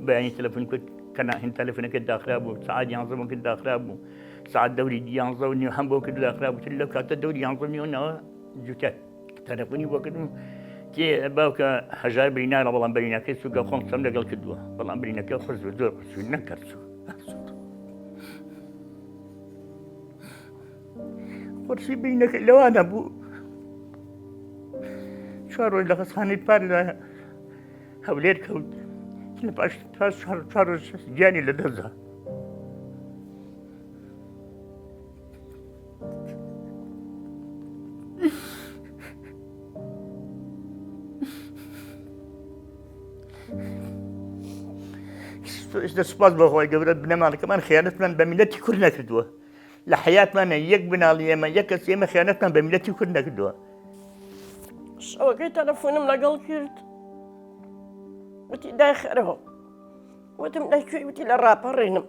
بەیانی تەلەفۆن کرد کە هین تەلەفۆنەکە داخرا بوو سەعات یانزە بۆ کرد داخرا بوو سەعات دەوری یانزە و نیو هەم بۆ کرد داخرا بوو تر لەو کاتە دەوری یانزە نیو نەوە جوتیار. تەلەفۆنی بۆ کردم تێ باوکە هەژار برینارە بەڵام برینەکەی سوکە خۆم قسەم لەگەڵ کردووە بەڵام برینەکە قورس بوو زۆر قورس بوو نەکرد چوو قورسی برینەکە لەوانە بوو چوار ڕۆژ لە خەستخانەی پار لە هەولێر کەوت لە پاش پاش چوار ڕۆژ گیانی لەدەستدا ئێستا سوپاس بۆ خۆی گەورە بنەماڵەکەمان خیانەتمان بە میلەتی کورد نەکردووە لە حیاتمانە یەک بناڵی ئێمە یەک کەس ئێمە خیانەتمان بە میلەتی کورد نەکردووە شەوەکەی تەلەفۆنم لەگەڵ کرد وتی دای خەرەوە وتم لە کوێی وتی لە ڕاپەڕینم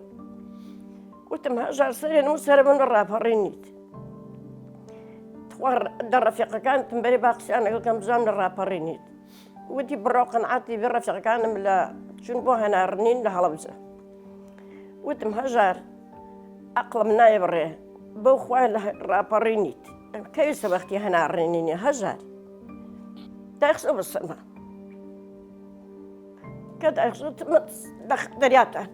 وتم هەژار سەرێن و سەرە من لە ڕاپەڕینیت تخوا دە ڕەفیقەکانتم بەرێ با قسەیان لەگەڵ کەم بزانم لە ڕاپەڕینیت وتی بڕۆ قەنعاتی بێ ڕەفیقەکانم لە چون بۆ هەنارنین لە هەڵەبجە وتم هەژار ئەقڵم نایە بڕێ بەو خوای لە ڕاپەڕینیت کەویستە وەختی هەناڕێنینی هەژار دایخسە بەسەرما کە دەریاتان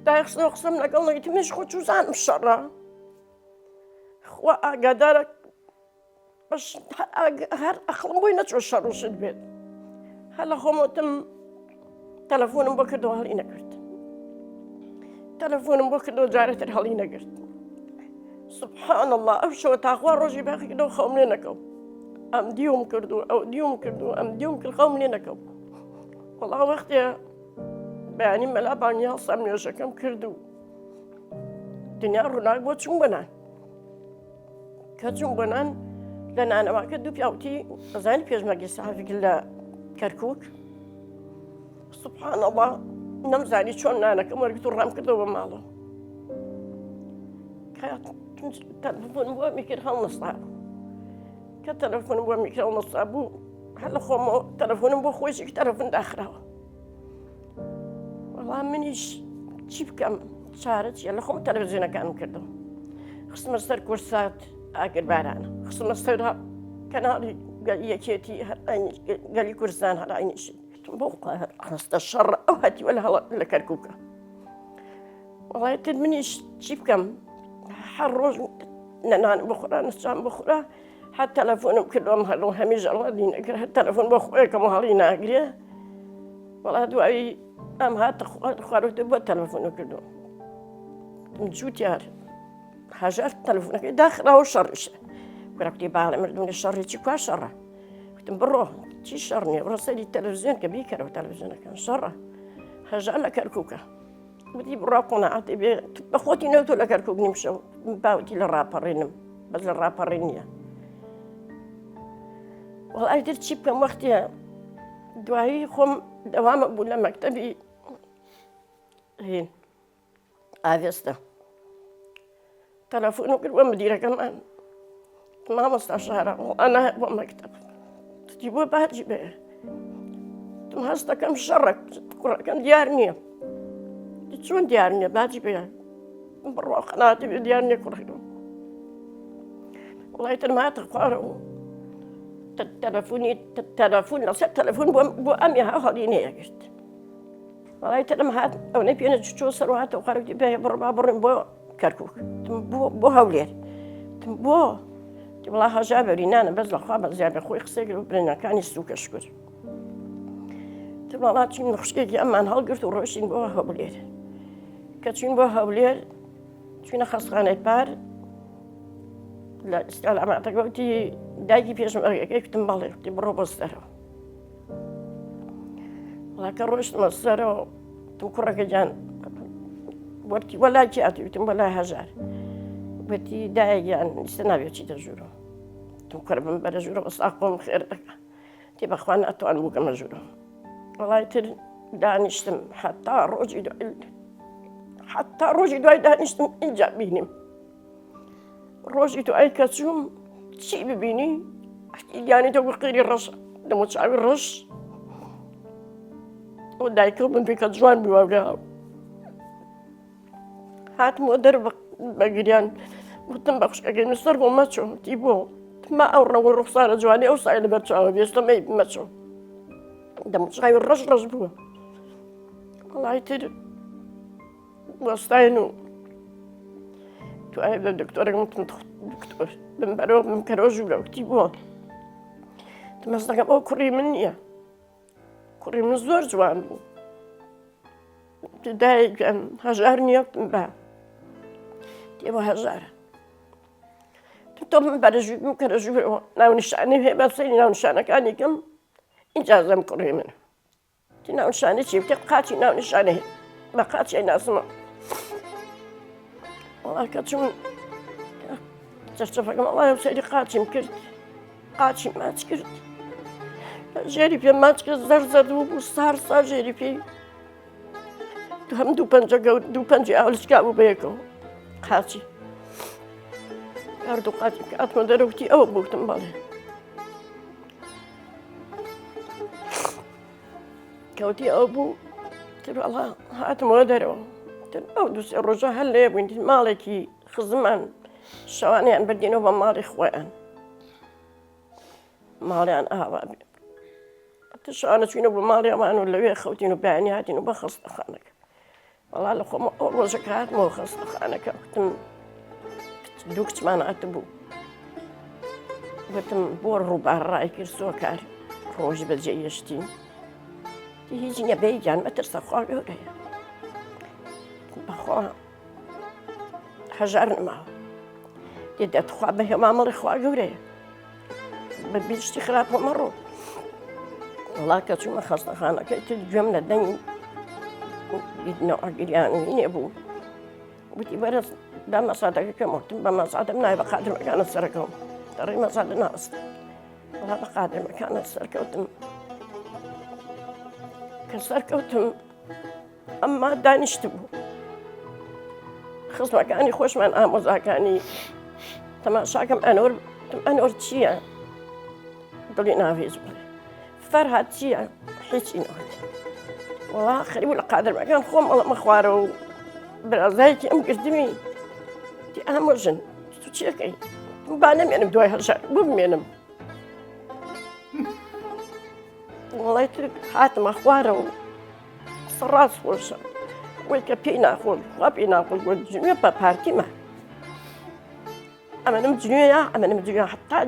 دایخستنەوە قسەم لەگەڵ نەگوتی منیش خۆ چوزانم شەڕە خوا ئاگادارە بەش هەر ئەخڵم بۆی نەچوە شەڕ و شت بێت هەر لە خۆم وتم تەلەفۆنم بۆ کردەوە هەڵی نەگرت تەلەفۆنم بۆ کردەوە جارێتر هەڵی نەگرت سبحان الله ئەو شەوە تاخوا ڕۆژی باقی کردەوە خەوم لێ نەکەوت ئەم دیوم کرد و ئەو دیوم کرد و ئەم دیوم کرد خەوم لێ نەکەوت وەڵا وەختێ بەیانی مەلا بانگی هەڵسام نوێژەکەم کرد و دنیا ڕووناک بۆ چوون بە نان کە چوون بۆ نان لە نانەواکە دوو پیاوتی ئەزانی پێشمەرگەی سەحافی کرد لە کەرکک سبحان الله نەمزانی چۆن نانەکەم وەرگرت و ڕام کردەوە بە ماڵەوە تەلەفۆن بۆ میکرد هەڵنەستا کە تەلەفۆن بۆ میکرد هەڵنەستا بوو هەر لە خۆمەوە تەلەفۆنم بۆ خۆشی تەلەفۆن داخراوە وەڵام منیش چی بکەم چارە چیە لە خۆم تەلەڤزیۆنەکانم کردم خستمە سەر کورسات ئاگر بارانە خستمە سەر کەناڵی یەکێتی گەلی کوردستان هەر عینیشی بۆ ڕاستە شەڕ ئەو هەتیوە لە هەڵە لە کەرکووکە وەڵای تر منیش چی بکەم هەر ڕۆژ نەنان بخورا نەچام بخورا هەر تەلەفۆنم کردوم هەڵۆ هەمیش ئەڵادی نەکرد هەر تەلەفۆن بۆ خۆیەکەم و هەڵی ناگرێ وەڵا دوایی ئەم هاتە خوارەوە بۆ تەلەفۆن کردو جوتیار هەژار تەلەفۆنەکەی داخراوە شەڕیشە کوڕەکتی باڵێ مردم لە شەڕی چی کوا شەڕە وتم بڕۆ چی شەڕ نییە بڕۆ سەری تەلەڤزیۆن کە بیکەرەوە تەلەڤزیۆنەکان شەڕە هەژار لە کەرکووکە وتی بڕا قۆناعەتی بێ بە خۆتی نەوتۆ لە کەرکوک نیم شەو باوتی لە ڕاپەڕینم بەس لە ڕاپەڕین نییە وەڵای تر چی بکەم وەختێ دوایی خۆم دەوامە بوو لە مەکتەبی هین ئاوێستە تەلەفۆنم کرد بۆ مدیرەکەمان مامۆستا شارە ئەنا بۆ مەکتەب وتی بۆ باجی بێ تم هەستەکەم شەڕک کوڕەکەم دیار نییە چۆن دیار نییە باجی بێ بڕوا قەناتی بێ دیار نییە کوڕەکەم وڵای تر ماتە خوارەوە تەلەفۆنی تەلەفۆن لەسەر تەلەفۆن بۆ ئەمی هەڵی نەیەگرت وەڵای ترم هات ئەونەی پێ نەچوو چۆ سەر هاتەوە خەرکی بێ بڕ با بڕین بۆ کەرکک بۆ بۆ هەولێر تم بۆ وڵا هەژا بەرینانە بەس لەخوا بە زیادە خۆی قسەی کرد و برینەکانی سوکە شکر تم وەڵا چین خوشکێکی ئەممان هەڵگرت و ڕۆشتین بۆ هەولێر کە چوین بۆ هەولێر چوینە خەستخانەی پار لە ئیسلاماتەکە وتی دایکی پێشمەرگەکەی کوتم بەڵێ وتی بڕۆ بۆ سەرەوە وەڵا کە ڕۆشتمە سەرەوە وتم کوڕەکە گیان وەرتی وەلا کی ئاتی وتم وەلا هەژار وتی دایە گیان ئیستا نابێ چیتە ژوورەوە وتم کوڕە بم بەرە ژوورەوە سا خۆم خێر دەکا تی بەخوا ناتوانم بکەمە ژوورەوە وەڵای تر دانیشتم حتا ڕۆژی دوای حتا ڕۆژی دوای دانیشتم ئینجا بینیم ڕۆژی دوای کە چووم چی ببینی گیانی دەبوو قیری ڕەش دەموچاوی ڕەش و دایکە من پێکە جوان بووە هاتمەوە دەر بە گریان وتم بە خوشکەکەی نووسەر بۆ مەچۆ تی بۆ. ما ئەو ڕەنگ و ڕوخسارە جوانی ئەو سای لەبەر چاوە بێستە مەی مەچۆ دەموچاوی ڕەش ڕەش بووە وەڵای تر وەستاین و دوای بە دکتۆرەکەم وتم دکتۆر بمبەرەوە بمکەرەوە ژوورە وتی بۆ مەزنەکەم ئەو کوڕی من نییە کوڕی من زۆر جوان بوو دایکم هەژار نییە بە تێوە هەژارە تۆ من بەرە ژوور بکەرە ژوورەوە ناونیشانی هەیە بە سەیری ناونیشانەکانی کەم ئیجازەم کوڕی من ناونیشانی چی بکە قاچی ناونیشانی بە قاچی ناسمە وەڵا کە چوون چەرچەفەکەم ئەڵای سەیری قاچیم کرد قاچی ماچ کرد ژێری پێ ماچ کرد زەر زەرد بوو سار سار ژێری پێی هەم دوو پەنجە گەور دوو پەنجی ئاولچکا بوو بەیەکەوە قاچی هەردوو قاچی کە ئەتمە دەرەوتی ئەوە بوتم بەڵێ کەوتی ئەو بوو تر وەڵا هاتمەوە دەرەوە تر ئەو دوو سێ ڕۆژە هەر لێ بووین ماڵێکی خزمان شەوانیان بردینەوە بە ماڵی خۆیان ماڵیان ئاوا بێ شانە چوینە بۆ ماڵی ئەوان و لەوێ خەوتین و بەیانی هاتین و بە خەستەخانەکە وەڵا لە خۆم ئەو ڕۆژەکە هاتمەوە خەستەخانەکە وتم دوو کچمان هاتبوو وتم بۆ ڕووبار ڕای کرد سۆکار ڕۆژ بەجێ یەشتین هیچ نییە بێ گیان مەترسە خوا گەورەیە بەخوا هەژار نەماوە دێ دەتخوا بە هێما مەڵێ خوا گەورەیە بە بیر شتی خراپە مەڕۆ وڵا کە چوومە خەستەخانەکەی تر گوێم لە دەنگ نەوەگریان نێ بوو وتی بەرە بە مەسادەکە کەم وتم بە مەسادەم نای بە قادرمەکانە سەرەکەم دەڕی مەسادە ناست وڵا بە قادرمەکانە سەرکەوتم کە سەرکەوتم ئەمما دانیشتبوو خزمەکانی خۆشمان ئامۆزاکانی تەماشاکەم ئەنۆر ئەنۆر چییە دڵی ناوێز بڵێ فەرهاد چییە هیچی نەوت وڵا خەریب لە قادرمەکان خۆم ئەڵەمە خوارەوە و برازایەکی ئەم گردمی ئامۆژن تو چیەکەی با نەمێنم دوای هەژار بمێنم وڵای تر هاتمە خوارەوە قسە ڕاست خۆشە ئەوەی کە پێی ناخۆش خوا پێی ناخۆش بۆ جنوێ بە پارتیمە ئەمەنم جنوێە ئەمەنم جنوێ حتا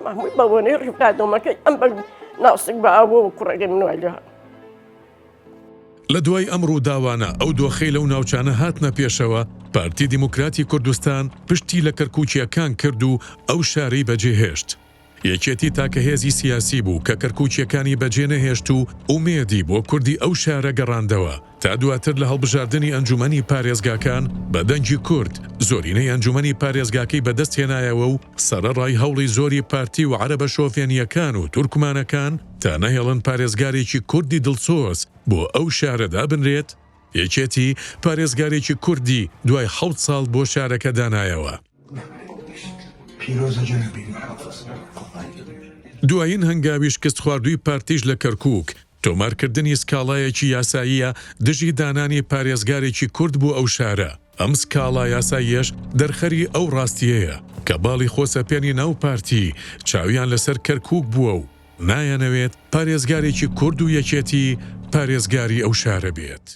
مەحموود بە بۆنەی ڕیفراندۆمەکەی ئەم بە ناسک بە ئاوە و کوڕەکەی من وای لێ لە دوای ئەم ڕووداوانە ئەو دۆخەی لەو ناوچانە هاتنە پێشەوە، پارتی دیموکراتی کوردستان پشتی لە کەرکووکییەکان کرد و ئەو شارەی بەجێهێشت. یەکێتی تاکە هێزی سیاسی بوو کە کەرکوکییەکانی بەجێ نەهێشت و ئومێدی بۆ کوردی ئەو شارە گەڕاندەوە تا دواتر لە هەڵبژاردنی ئەنجومەنی پارێزگاکان بە دەنگی کورد زۆرینەی ئەنجومەنی پارێزگاکەی بەدەست هێنایەوە و سەرەڕای هەوڵی زۆری پارتی و عەرەبە شۆفێنییەکان و تورکمانەکان تا نەهێڵن پارێزگارێکی کوردی دڵسۆز بۆ ئەو شارە دابنرێت، یەکێتی پارێزگارێکی کوردی دوای حەوت ساڵ بۆ شارەکە دانایەوە. دوایین هەنگاوی شکستخواردووی پارتیش لە کەرکووک، تۆمارکردنی سکاڵایەکی یاساییە دژی دانانی پارێزگارێکی کورد بۆ ئەو شارە، ئەم سکاڵا یاساییەش دەرخەری ئەو ڕاستییەیە کە باڵی خۆسەپێنی ناو پارتی چاویان لەسەر کەرکووک بووە و نایانەوێت پارێزگارێکی کورد و یەکێتی پارێزگاری ئەو شارە بێت.